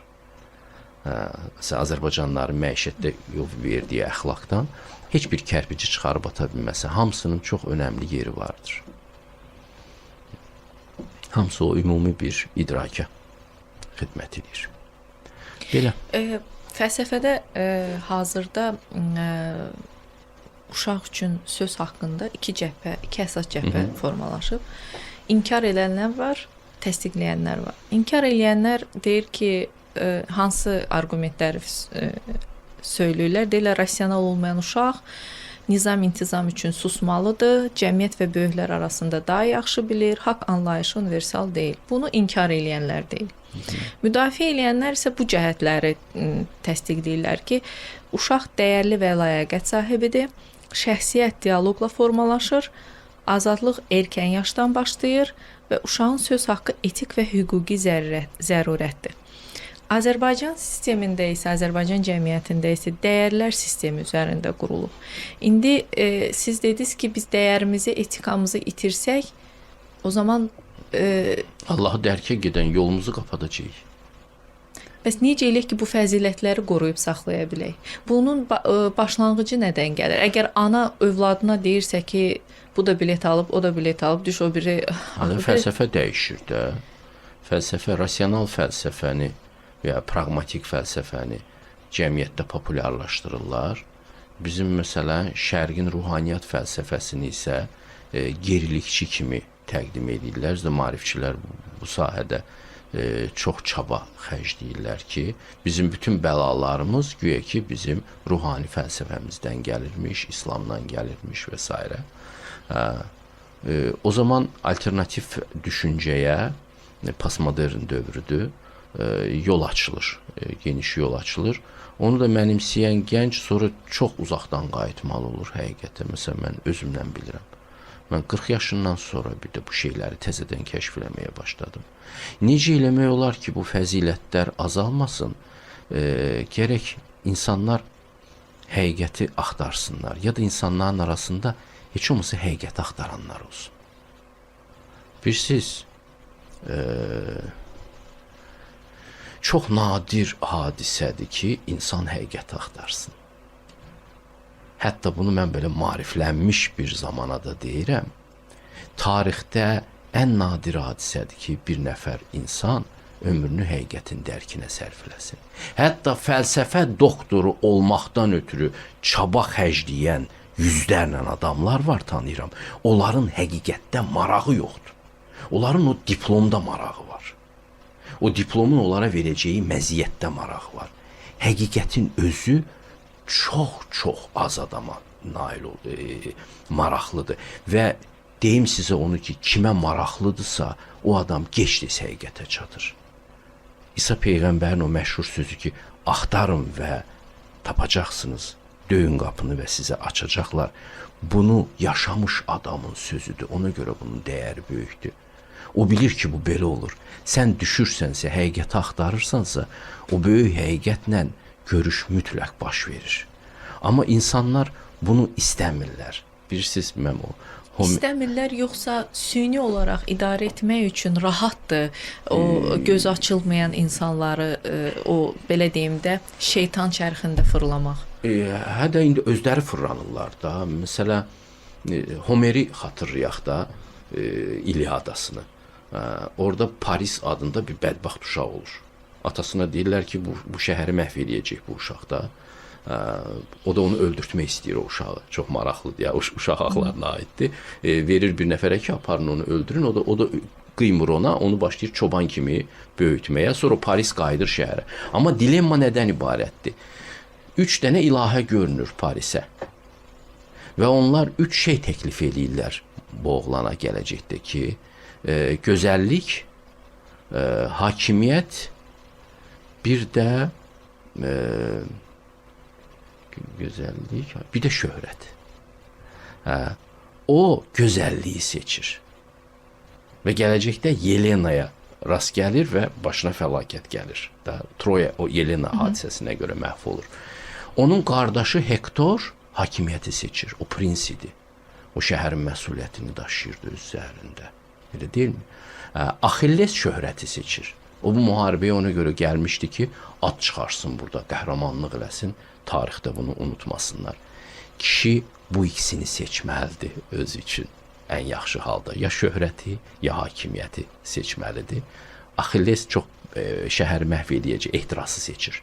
Məsələn, Azərbaycanlıların məişətdə yol verdiyi əxlaqdan heç bir kərpici çıxarıb ata bilməzsən. Hamısının çox önəmli yeri vardır. Hamısı o ümumi bir idraka xidmət edir. Belə. Fəlsəfədə hazırda uşaq üçün söz haqqında iki cəbhə, iki əsas cəbhə formalaşıb. İnkar edənlər var, təsdiqləyənlər var. İnkar edənlər deyir ki, hansı arqumentləri söyləyirlər? Deyirlər, rasional olmayan uşaq nizam intizam üçün susmalıdır, cəmiyyət və böyüklər arasında daha yaxşı bilir, haqq anlayışı universal deyil. Bunu inkar eləyənlər deyil. Müdafiə eləyənlər isə bu cəhətləri təsdiqləyirlər ki, uşaq dəyərli və ləyaqət sahibidir, şəxsiyyət dialoqla formalaşır, azadlıq erkən yaşdan başlayır və uşağın söz haqqı etik və hüquqi zərurətdir. Azərbaycan sistemində isə, Azərbaycan cəmiyyətində isə dəyərlər sistemi üzərində qurulub. İndi siz dediniz ki, biz dəyərimizi, etikamızı itirsək, o zaman Allahı dərkə gedən yolumuzu qapadacağıq. Bəs necə eləyək ki, bu fəzilətləri qoruyub saxlaya bilək? Bunun başlanğıcı nədən gəlir? Əgər ana övladına deyirsə ki, bu da bilet alıb, o da bilet alıb, düş o biri... Fəlsəfə dəyişir də. Fəlsəfə, rasional fəlsəfəni və ya praqmatik fəlsəfəni cəmiyyətdə populyarlaşdırırlar. Bizim, məsələn, Şərqin ruhaniyyat fəlsəfəsini isə gerilikçi kimi təqdim edirlər. Bizdə maarifçilər bu sahədə çox çaba xərcləyirlər ki, bizim bütün bəlalarımız güya ki, bizim ruhani fəlsəfəmizdən gəlirmiş, İslamdan gəlirmiş və s. O zaman alternativ düşüncəyə postmodern dövrüdür, yol açılır, geniş yol açılır. Onu da mənimsəyən gənc sonra çox uzaqdan qayıtmalı olur həqiqətən. Məsələn, mən özümdən bilirəm. Mən 40 yaşından sonra bir də bu şeyləri təzədən kəşf eləməyə başladım. Necə eləmək olar ki, bu fəzilətlər azalmasın? Gərək insanlar həqiqəti axtarsınlar ya da insanların arasında heç olmasa həqiqəti axtaranlar olsun. Bilirsiniz, çox nadir hadisədir ki, insan həqiqəti axtarsın. Hətta bunu mən belə maariflənmiş bir zamana da deyirəm. Tarixdə ən nadir hadisədir ki, bir nəfər insan ömrünü həqiqətin dərkinə sərf eləsin. Hətta fəlsəfə doktoru olmaqdan ötürü çaba xərcləyən yüzlərlə adamlar var, tanıyıram. Onların həqiqətdə marağı yoxdur. Onların o diplomda marağı var. O diplomun onlara verəcəyi məziyyətdə marağı var. Həqiqətin özü çox-çox az adama nail maraqlıdır. Və deyim sizə onu ki, kimə maraqlıdırsa, o adam gec-tez həqiqətə çatır. İsa Peyğəmbərin o məşhur sözü ki, axtarın və tapacaqsınız, döyün qapını və sizə açacaqlar. Bunu yaşamış adamın sözüdür. Ona görə bunun dəyəri böyükdür. O bilir ki, bu belə olur. Sən düşürsənsə, həqiqəti axtarırsansa, o böyük həqiqətlə görüş mütləq baş verir. Amma insanlar bunu istəmirlər. Bilirsiniz, mən o İstəmirlər, yoxsa süni olaraq idarə etmək üçün rahatdır o göz açılmayan insanları o belə deyim də şeytan çərxində fırlamaq. Hə də indi özləri fırlanırlar da. Məsələ Homeri xatırlayaq da, İliadasını. Orada Paris adında bir bədbəxt uşaq olur. Atasına deyirlər ki, bu şəhəri məhv eləyəcək bu uşaq da. O da onu öldürtmək istəyir o uşağı. Çox maraqlıdır ya, uşaq haqlarına aiddir. Verir bir nəfərə ki, aparın onu öldürün. O da qıymır ona, onu başlayır çoban kimi böyütməyə. Sonra Paris qayıdır şəhərə. Amma dilemma nədən ibarətdir? 3 dənə ilahə görünür Parisə. Və onlar üç şey təklif eləyirlər bu oğlana gələcəkdə ki, gözəllik, hakimiyyət, bir də gözəllik, bir də şöhrət. Hə, o gözəlliyi seçir. Və gələcəkdə Yelenaya rast gəlir və başına fəlakət gəlir. Da Troya o Yelena hadisəsinə görə məhv olur. Onun qardaşı Hektor hakimiyyəti seçir. O prins idi. O şəhərin məsuliyyətini daşıyırdı öz üzərində. Elə deyilmi? Axilles şöhrəti seçir. O bu müharibəyə ona görə gəlmişdi ki, ad çıxarsın burada, qəhrəmanlıq eləsin, tarixdə bunu unutmasınlar. Kişi bu ikisini seçməlidir özü üçün ən yaxşı halda. Ya şöhrəti, ya hakimiyyəti seçməlidir. Axilles çox şəhəri məhv eləyəcək ehtirası seçir.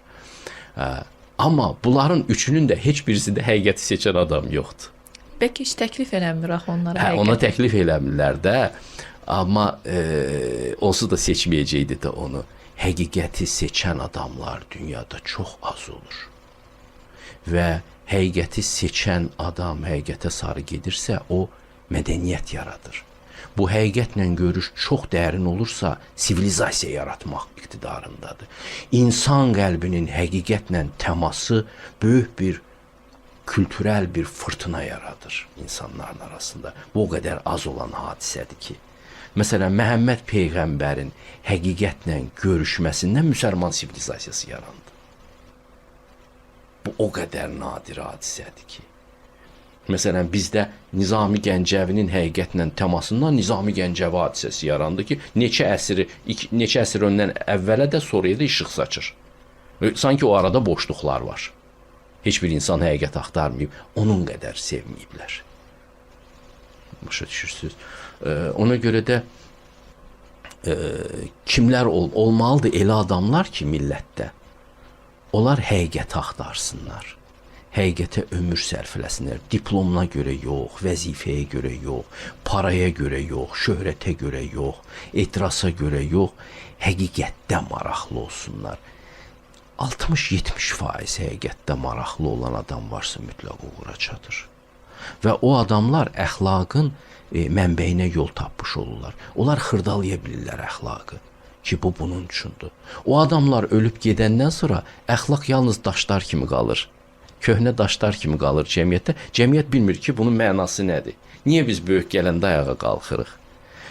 Amma bunların üçünün də heç birisində həqiqəti seçən adam yoxdur. Bəlkə heç təklif eləmir axı onlara. Hə, ona təklif eləmirlər də. Amma onsuz da seçməyəcəkdi də onu. Həqiqəti seçən adamlar dünyada çox az olur. Və həqiqəti seçən adam həqiqətə sarı gedirsə, o mədəniyyət yaradır. Bu həqiqətlə görüş çox dərin olursa, sivilizasiya yaratmaq iqtidarındadır. İnsan qəlbinin həqiqətlə təması böyük bir kültürel bir fırtına yaradır insanların arasında. Bu o qədər az olan hadisədir ki. Məsələn, Məhəmməd peyğəmbərin həqiqətlə görüşməsindən müsəlman sivilizasiyası yarandı. Bu o qədər nadir hadisədir ki. Məsələn, bizdə Nizami Gəncəvinin həqiqətlə təmasından Nizami Gəncəvi hadisəsi yarandı ki, neçə əsr öndən əvvələ də sonraya da işıq saçır. Sanki o arada boşluqlar var. Heç bir insan həqiqət axtarmayıb, onun qədər sevməyiblər. Başa düşürsünüz? Ona görə də kimlər olmalıdır elə adamlar ki, millətdə, onlar həqiqəti axtarsınlar. Həqiqətə ömür sərf eləsinlər. Diplomuna görə yox, vəzifəyə görə yox, paraya görə yox, şöhrətə görə yox, etirasa görə yox, həqiqətdə maraqlı olsunlar. 60-70% həqiqətdə maraqlı olan adam varsa mütləq uğura çatır. Və o adamlar əxlaqın mənbəyinə yol tapmış olurlar. Onlar xırdalaya bilirlər əxlaqı ki, bu bunun üçündür. O adamlar ölüb gedəndən sonra əxlaq yalnız daşlar kimi qalır. Köhnə daşlar kimi qalır cəmiyyətdə. Cəmiyyət bilmir ki, bunun mənası nədir. Niyə biz böyük gələndə ayağa qalxırıq?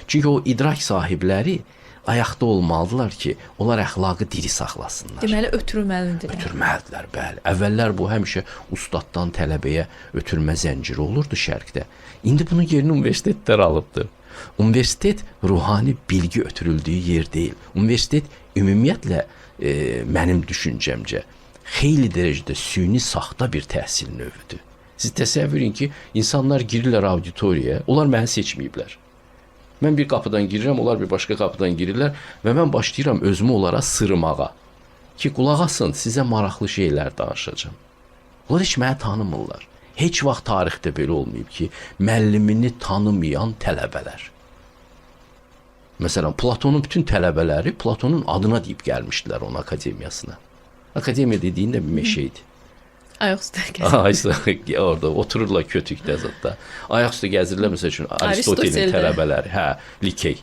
Çünki o idrak sahibləri ayaqda olmalıdırlar ki, onlar əxlaqı diri saxlasınlar. Deməli, ötürməlidirlər. Ötürməlidirlər, bəli. Əvvəllər bu həmişə ustaddan tələbəyə ötürmə zənciri olurdu şərqdə. İndi bunun yerini universitetlər alıbdır. Universitet ruhani bilgi ötürüldüyü yer deyil. Universitet ümumiyyətlə mənim düşüncəmcə xeyli dərəcədə süni saxta bir təhsil növüdür. Siz təsəvvür edin ki, insanlar girirlər auditoriyaya, onlar məni seçməyiblər. Mən bir qapıdan girirəm, onlar bir başqa qapıdan girirlər və mən başlayıram özümü onlara sırmağa. Ki, qulaq asın, sizə maraqlı şeylər danışacağam. Onlar heç məni tanımırlar. Heç vaxt tarixdə belə olmayıb ki, müəllimini tanımayan tələbələr. Məsələn, Platonun bütün tələbələri Platonun adına deyib gəlmişdilər onun akademiyasına. Akademiya dediyin də bir meşə idi. Ayaq üstə gəzir. Orada otururlar kötükdə zətdə. Ayaq üstə gəzirlər məsəl üçün Aristotelin tələbələri, hə, Likey.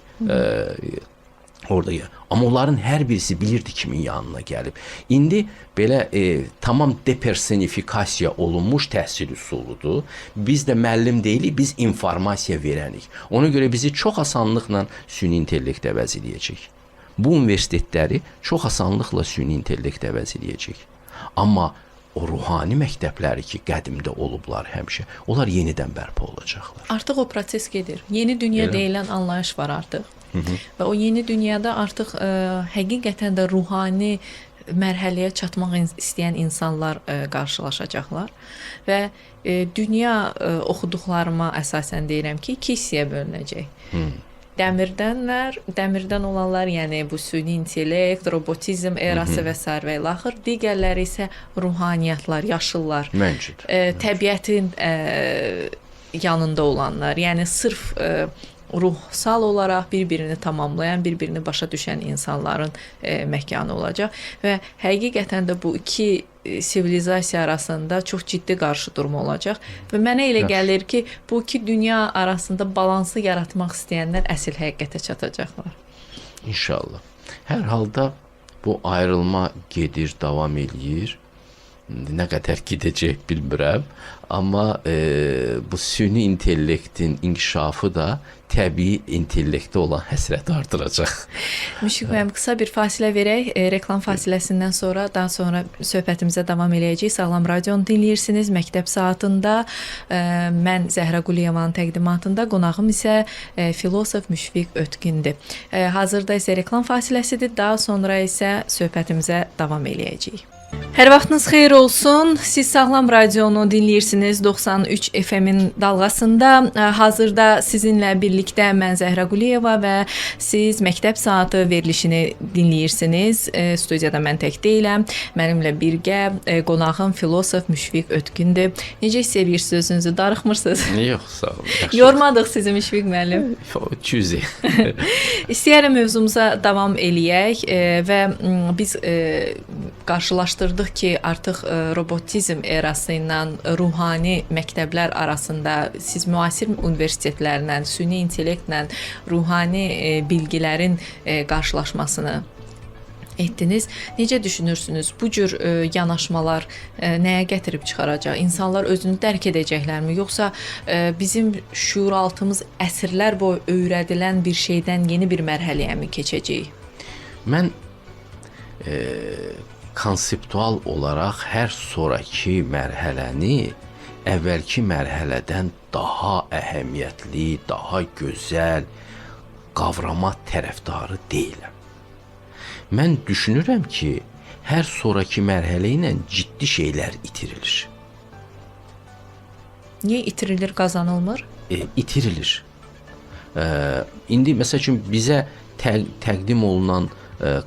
Orada. Amma onların hər birisi bilirdi kimin yanına gəlib. İndi belə tamam depersonifikasiya olunmuş təhsil üsuludur. Biz də müəllim deyilik, biz informasiya verənik. Ona görə bizi çox asanlıqla süni intellekt əvəz eləyəcək. Bu universitetləri çox asanlıqla süni intellekt əvəz eləyəcək. Amma o ruhani məktəbləri ki, qədimdə olublar həmişə, onlar yenidən bərpa olacaqlar. Artıq o proses gedir. Yeni dünya deyilən anlayış var artıq. Hı -hı. Və o yeni dünyada artıq həqiqətən də ruhani mərhələyə çatmaq istəyən insanlar qarşılaşacaqlar. Və dünya oxuduqlarıma əsasən deyirəm ki, iki hissəyə bölünəcək. Hı. Dəmirdənlər, dəmirdən olanlar, yəni bu süni intellekt, robotizm erası və sair və ilaxır. Digərləri isə ruhaniyyatlar, yaşıllar. Məncə də. Təbiətin yanında olanlar, yəni sırf Ruhsal olaraq bir-birini tamamlayan, bir-birini başa düşən insanların məkanı olacaq və həqiqətən də bu iki sivilizasiya arasında çox ciddi qarşıdurma olacaq və mənə elə gəlir ki, bu iki dünya arasında balansı yaratmaq istəyənlər əsl həqiqətə çatacaqlar. İnşallah. Hər halda bu ayrılma gedir, davam eləyir. Nə qədər gedəcək bilmirəm, amma bu süni intellektin inkişafı da təbii intellektə olan həsrəti artıracaq. Müşfiq müəllim, qısa bir fasilə verək. Reklam fasiləsindən sonra daha sonra söhbətimizə davam eləyəcəyik. Sağlam Radionu dinləyirsiniz. Məktəb saatında mən Zəhra Quliyevanın təqdimatında, qonağım isə filosof Müşfiq Ötkündür. Hazırda isə reklam fasiləsidir. Daha sonra isə söhbətimizə davam eləyəcəyik. Hər vaxtınız xeyir olsun. Siz Sağlam Radionu dinləyirsiniz 93 FM-in dalğasında. Hazırda sizinlə birlikdə mən Zəhra Quliyeva və siz Məktəb Saatı verilişini dinləyirsiniz. Studiyada mən tək deyiləm. Mənimlə birgə qonağım filosof Müşfiq Ötkündür. Necə hiss edirsiniz özünüzü? Darıxmırsınız? Yox, sağ olun. Yaxşı. Yormadıq sizi Müşfiq müəllim. Cüzi. İstəyərəm mövzumuza davam eləyək və biz qarşılaşdırdıq ki, artıq robotizm erası ilə ruhani məktəblər arasında siz müasir universitetlərlə, süni intellektlə ruhani bilgilərin qarşılaşmasını etdiniz. Necə düşünürsünüz? Bu cür yanaşmalar nəyə gətirib çıxaracaq? İnsanlar özünü dərk edəcəklərmi? Yoxsa bizim şüuraltımız əsrlər boyu öyrədilən bir şeydən yeni bir mərhələyə mi keçəcəyik? Mən konseptual olaraq hər sonrakı mərhələni əvvəlki mərhələdən daha əhəmiyyətli, daha gözəl qavrama tərəfdarı deyiləm. Mən düşünürəm ki, hər sonrakı mərhələ ilə ciddi şeylər itirilir. Niyə itirilir, qazanılmır? İtirilir. İndi məsəl üçün bizə təqdim olunan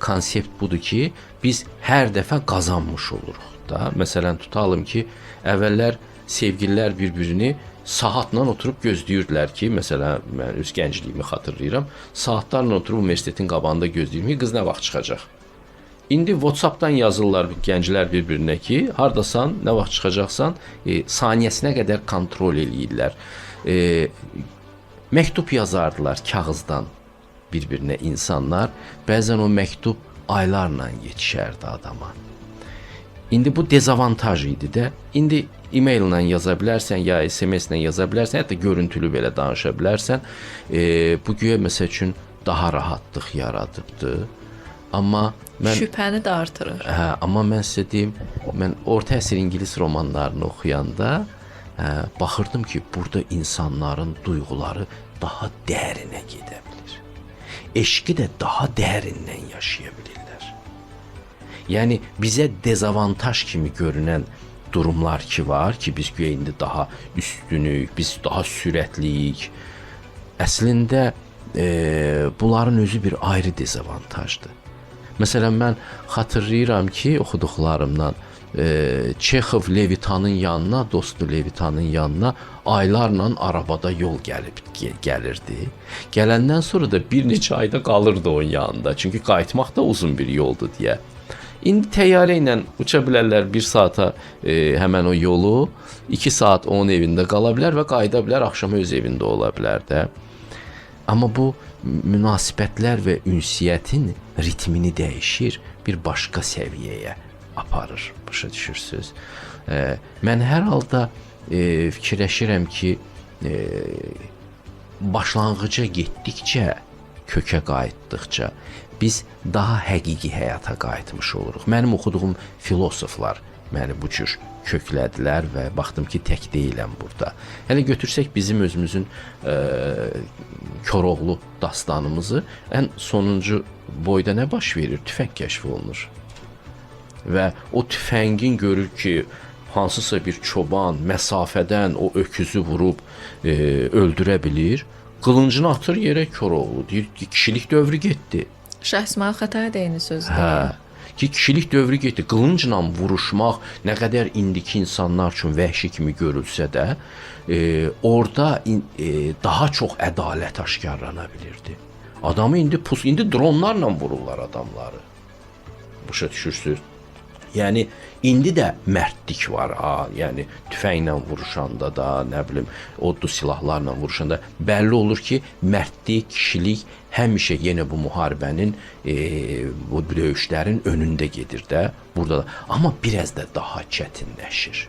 konsept budur ki, biz hər dəfə qazanmış oluruq da. Məsələn, tutalım ki, əvvəllər sevgililər bir-birini saatla oturub gözləyirdilər ki, məsələn, mən öz gəncliyimi xatırlayıram, saatlarla oturub universitetin qabağında gözləyirdim ki, qız nə vaxt çıxacaq. İndi WhatsApp-dan yazırlar gənclər bir-birinə ki, hardasan, nə vaxt çıxacaqsan, saniyəsinə qədər kontrol eləyirlər. Məktub yazardılar kağızdan bir-birinə insanlar. Bəzən o məktub aylarla yetişərdi adama. İndi bu dezavantaj idi də. İndi e-maillə yaza bilərsən, ya SMS-lə yaza bilərsən, hətta görüntülü belə danışa bilərsən. Bu güya məsəl üçün daha rahatlıq yaradıbdı. Amma mən şübhəni də artırır. Hə, amma mən sizə deyim, mən orta əsr ingilis romanlarını oxuyanda baxırdım ki, burada insanların duyğuları daha dərinə gedə bilir. Eşqi də daha dərindən yaşaya bilirlər. Yəni bizə dezavantaj kimi görünən durumlar ki var ki, biz güya indi daha üstünük, biz daha sürətliyik. Əslində bunların özü bir ayrı dezavantajdır. Məsələn, mən xatırlayıram ki, oxuduqlarımdan Çexov Levitanın yanına, dostu Levitanın yanına aylarla arabada yol gəlirdi. Gələndən sonra da bir neçə ayda qalırdı onun yanında. Çünki qayıtmaq da uzun bir yoldur deyə. İndi təyyarə ilə uça bilərlər 1 saata həmən o yolu, 2 saat onun evində qala bilər və qayıda bilər, axşam öz evində ola bilər də. Amma bu münasibətlər və ünsiyyətin ritmini dəyişir, bir başqa səviyyəyə aparır, başa düşürsünüz. Mən hər halda fikirləşirəm ki, başlanğıca getdikcə, kökə qayıtdıqca biz daha həqiqi həyata qayıtmış oluruq. Mənim oxuduğum filosoflar məni bu cür köklədilər və baxdım ki, tək deyiləm burada. Hələ götürsək bizim özümüzün Koroğlu dastanımızı, ən sonuncu boyda nə baş verir? Tüfəng kəşf olunur. Və o tüfəngin görür ki, hansısa bir çoban məsafədən o öküzü vurub öldürə bilir. Qılıncını atır yerə Koroğlu. Deyir ki, kişilik dövrü getdi. Şah İsmayıl Xətai də eyni sözü deyir. Hə. Ki kişilik dövrü getdi. Qılıncla vuruşmaq nə qədər indiki insanlar üçün vəhşi kimi görülsə də, orada daha çox ədalət aşkarlana bilirdi. Adamı indi indi dronlarla vururlar adamları. Başa düşürsüz? Yəni indi də mərdlik var ha, yəni tüfənglə vuruşanda da, nə bilim, odlu silahlarla vuruşanda bəlli olur ki, mərdlik, kişilik həmişə yenə bu müharibənin, bu döyüşlərin önündə gedir də, burada da. Amma biraz da daha çətinləşir.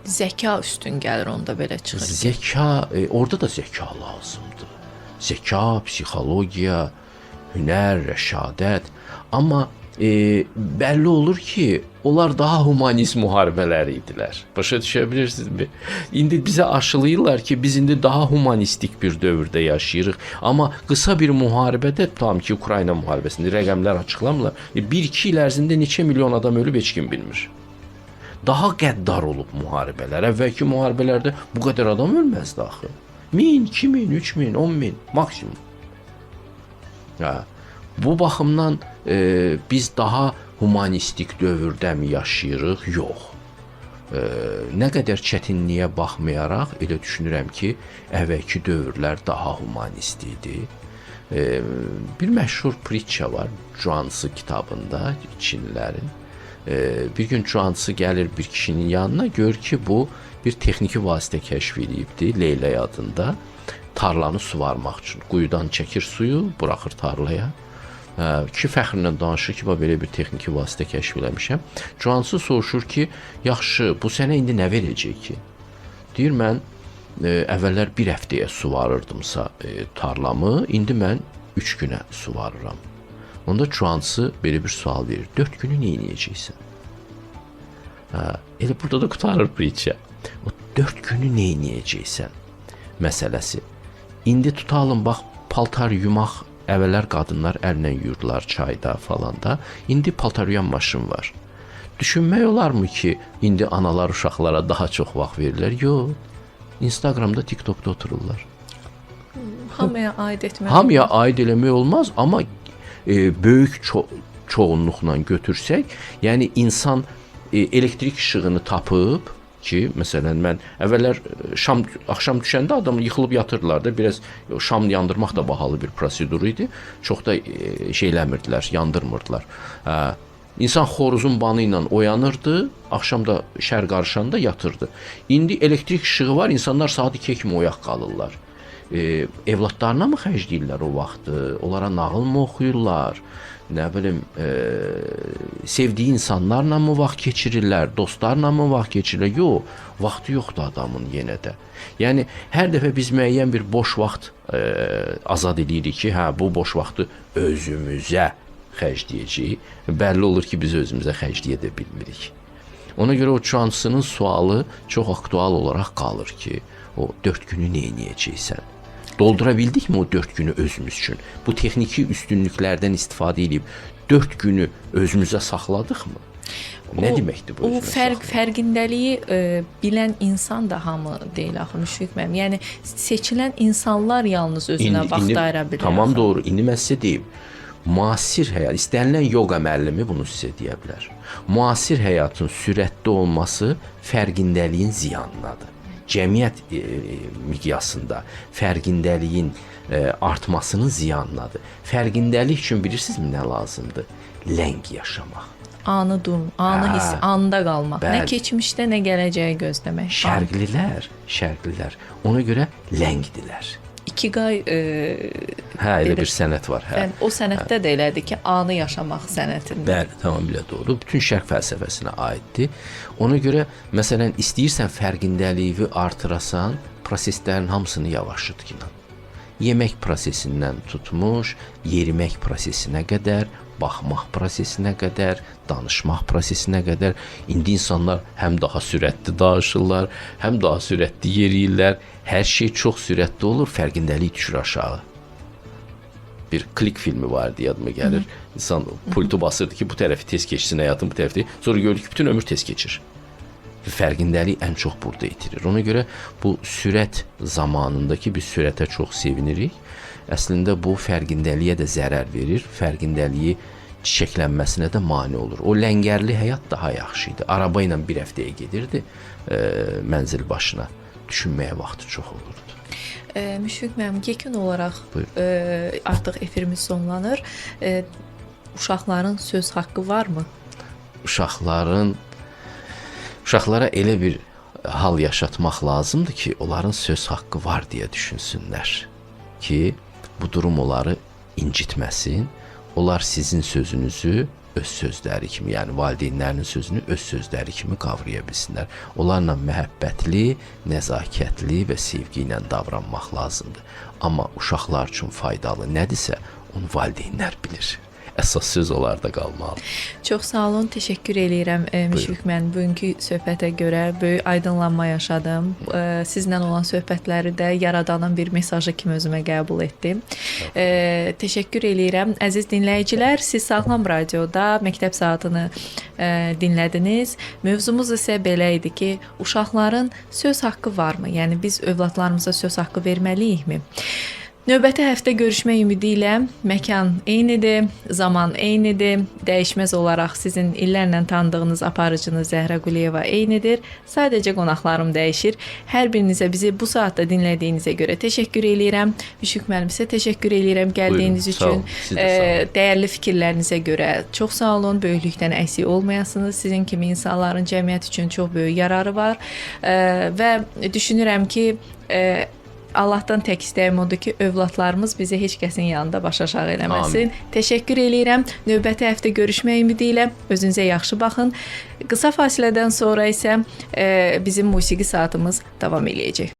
Zəka üstün gəlir onda belə çıxır. Zəka, orada da zəka lazımdır. Zəka, psixologiya, hünər, rəşadət. Amma bəlli olur ki, onlar daha humanist müharibələr idilər. Başa düşə bilirsinizmi? İndi bizə aşılayırlar ki, biz indi daha humanistik bir dövrdə yaşayırıq. Amma qısa bir müharibədə, tam ki, Ukrayna müharibəsində rəqəmlər açıqlamırlar. 1-2 il ərzində neçə milyon adam ölüb heç kim bilmir. Daha qəddar olub müharibələr. Əvvəlki müharibələrdə bu qədər adam ölməzdi axı. 1000, 2000, 3000, 10000 maksimum. Hə. Bu baxımdan biz daha humanistik dövrdəmi yaşayırıq? Yox. Nə qədər çətinliyə baxmayaraq elə düşünürəm ki, əvvəlki dövrlər daha humanist idi. Bir məşhur pritça var Zhuangzi kitabında Çinlilərin. Bir gün Zhuangzi gəlir bir kişinin yanına, görür ki, bu bir texniki vasitə kəşf eləyibdi, Leylək adında, tarlanı suvarmaq üçün. Quyudan çəkir suyu, buraxır tarlaya. Kişi fəxrlə danışır ki, bax belə bir texniki vasitə kəşf eləmişəm. Zhuangzi soruşur ki, yaxşı, bu sənə indi nə verəcək ki? Deyir, mən əvvəllər bir həftəyə suvarırdımsa tarlamı, indi mən 3 günə suvarıram. Onda Zhuangzi belə bir sual verir. 4 günü nə eləyəcəksən? Elə burada da qurtarır pritça. O 4 günü nə eləyəcəksən məsələsi. İndi tutalım, bax, paltar yumaq, əvvəllər qadınlar əllə yuyurdular çayda falan da. İndi paltar yuyan maşın var. Düşünmək olarmı ki, indi analar uşaqlara daha çox vaxt verirlər? Yox. Instagramda, TikTokda otururlar. Hamıya aid etmək. Hamıya aid eləmək olmaz, amma böyük çoğunluqla götürsək, yəni insan elektrik işığını tapıb ki, məsələn mən əvvəllər şam axşam düşəndə adam yıxılıb yatırdılar da, biraz şam yandırmaq da bahalı bir prosedur idi. Çox da şey eləmirdilər, yandırmırdılar. İnsan xoruzun banı ilə oyanırdı, axşam da şər qarışanda yatırdı. İndi elektrik işığı var, insanlar saat 2 kimi oyaq qalırlar. Evladlarına mı xərcləyirlər o vaxtı? Onlara nağıl mı oxuyurlar? Nə bilim, sevdiyi insanlarla mı vaxt keçirirlər, dostlarla mı vaxt keçirirlər? Yox, vaxtı yoxdur adamın yenə də. Yəni hər dəfə biz müəyyən bir boş vaxt azad eləyirik ki, hə bu boş vaxtı özümüzə xərcləyəcəyik. Bəlli olur ki, biz özümüzə xərcləyə də bilmirik. Ona görə o Zhuangzinin sualı çox aktual olaraq qalır ki, o 4 günü nə eləyəcəksən? Doldura bildikmi o 4 günü özümüz üçün? Bu texniki üstünlüklərdən istifadə edib 4 günü özümüzə saxladıqmı? Nə deməkdir bu? O fərqindəliyi bilən insan da hamı deyil axı Müşfiq müəllim. Yəni seçilən insanlar yalnız özünə vaxt ayıra bilir. Tamam axı. Doğru. İndi mən sizə deyim. Müasir həyat, istənilən yoqa müəllimi bunu sizə deyə bilər. Müasir həyatın sürətli olması fərqindəliyin ziyanınadır. Cəmiyyət miqyasında fərqindəliyin artmasının ziyanınadır. Fərqindəlik üçün bilirsinizmi nə lazımdır? Ləng yaşamaq. Anı dur, anı hiss, anda qalmaq. Bəli. Nə keçmişdə, nə gələcəyi gözləmək. Şərqlilər ona görə ləngdilər. İkiqay hə, elə bir sənət var, hə. Bəli, o sənətdə də elədir ki, anı yaşamaq sənətində. Bəli, tamamilə doğru. Bütün şərq fəlsəfəsinə aiddir. Ona görə məsələn istəyirsən fərqindəliyi artırasan, proseslərin hamısını yavaşıt ki. Yemək prosesindən tutmuş, yerimək prosesinə qədər, baxmaq prosesinə qədər, danışmaq prosesinə qədər. İndi insanlar həm daha sürətli danışırlar, həm daha sürətli yeriyirlər. Hər şey çox sürətli olur, fərqindəlik düşür aşağı. Bir klik filmi vardı, yadıma gəlir. İnsan pultu basırdı ki, bu tərəfi tez keçsin həyatın, bu tərəfi. Sonra gördük ki, bütün ömür tez keçir. Fərqindəlik ən çox burada itirir. Ona görə bu sürət zamanındakı biz sürətə çox sevinirik. Əslində bu fərqindəliyə də zərər verir. Fərqindəliyi çiçəklənməsinə də mane olur. O ləngərli həyat daha yaxşı idi. Araba ilə bir həftəyə gedirdi mənzil başına. Düşünməyə vaxtı çox olurdu. Müşfiq müəllim, yekun olaraq Buyurun. Artıq efirimiz sonlanır. Uşaqların söz haqqı varmı? Uşaqlara elə bir hal yaşatmaq lazımdır ki, onların söz haqqı var deyə düşünsünlər ki, bu durum onları incitməsin. Onlar sizin sözünüzü öz sözləri kimi, yəni valideynlərinin sözünü öz sözləri kimi qavraya bilsinlər. Onlarla məhəbbətli, nəzakətli və sevgi ilə davranmaq lazımdır. Amma uşaqlar üçün faydalı nədirsə, onu valideynlər bilir. Əsas söz onlarda qalmalıdır. Çox sağ olun, təşəkkür eləyirəm Müşfiq müəllim. Bugünkü söhbətə görə böyük aydınlanma yaşadım. Sizlə olan söhbətləri də yaradanın bir mesajı kimi özümə qəbul etdim. Təşəkkür eləyirəm. Əziz dinləyicilər, siz Sağlam Radioda məktəb saatını dinlədiniz. Mövzumuz isə belə idi ki, uşaqların söz haqqı varmı? Yəni biz övladlarımıza söz haqqı verməliyikmi? Növbəti həftə görüşmək ümidi ilə məkan eynidir, zaman eynidir. Dəyişməz olaraq sizin illərlə tanıdığınız aparıcınız Zəhra Quliyeva eynidir. Sadəcə qonaqlarım dəyişir. Hər birinizə bizi bu saatda dinlədiyinizə görə təşəkkür eləyirəm. Müşfiq müəllim, sizə təşəkkür eləyirəm gəldiyiniz Buyurun, üçün. sağ olun. Siz də sağ olun. Dəyərli fikirlərinizə görə çox sağ olun. Böyüklükdən əksik olmayasınız. Sizin kimi insanların cəmiyyət üçün çox böyük yararı var. Və düşünürəm ki, Allahdan tək istəyim odur ki, övladlarımız bizi heç kəsin yanında baş aşağı eləməsin. Amin. Təşəkkür eləyirəm. Növbəti həftə görüşmək ümidi ilə özünüzə yaxşı baxın. Qısa fasilədən sonra isə bizim musiqi saatımız davam eləyəcək.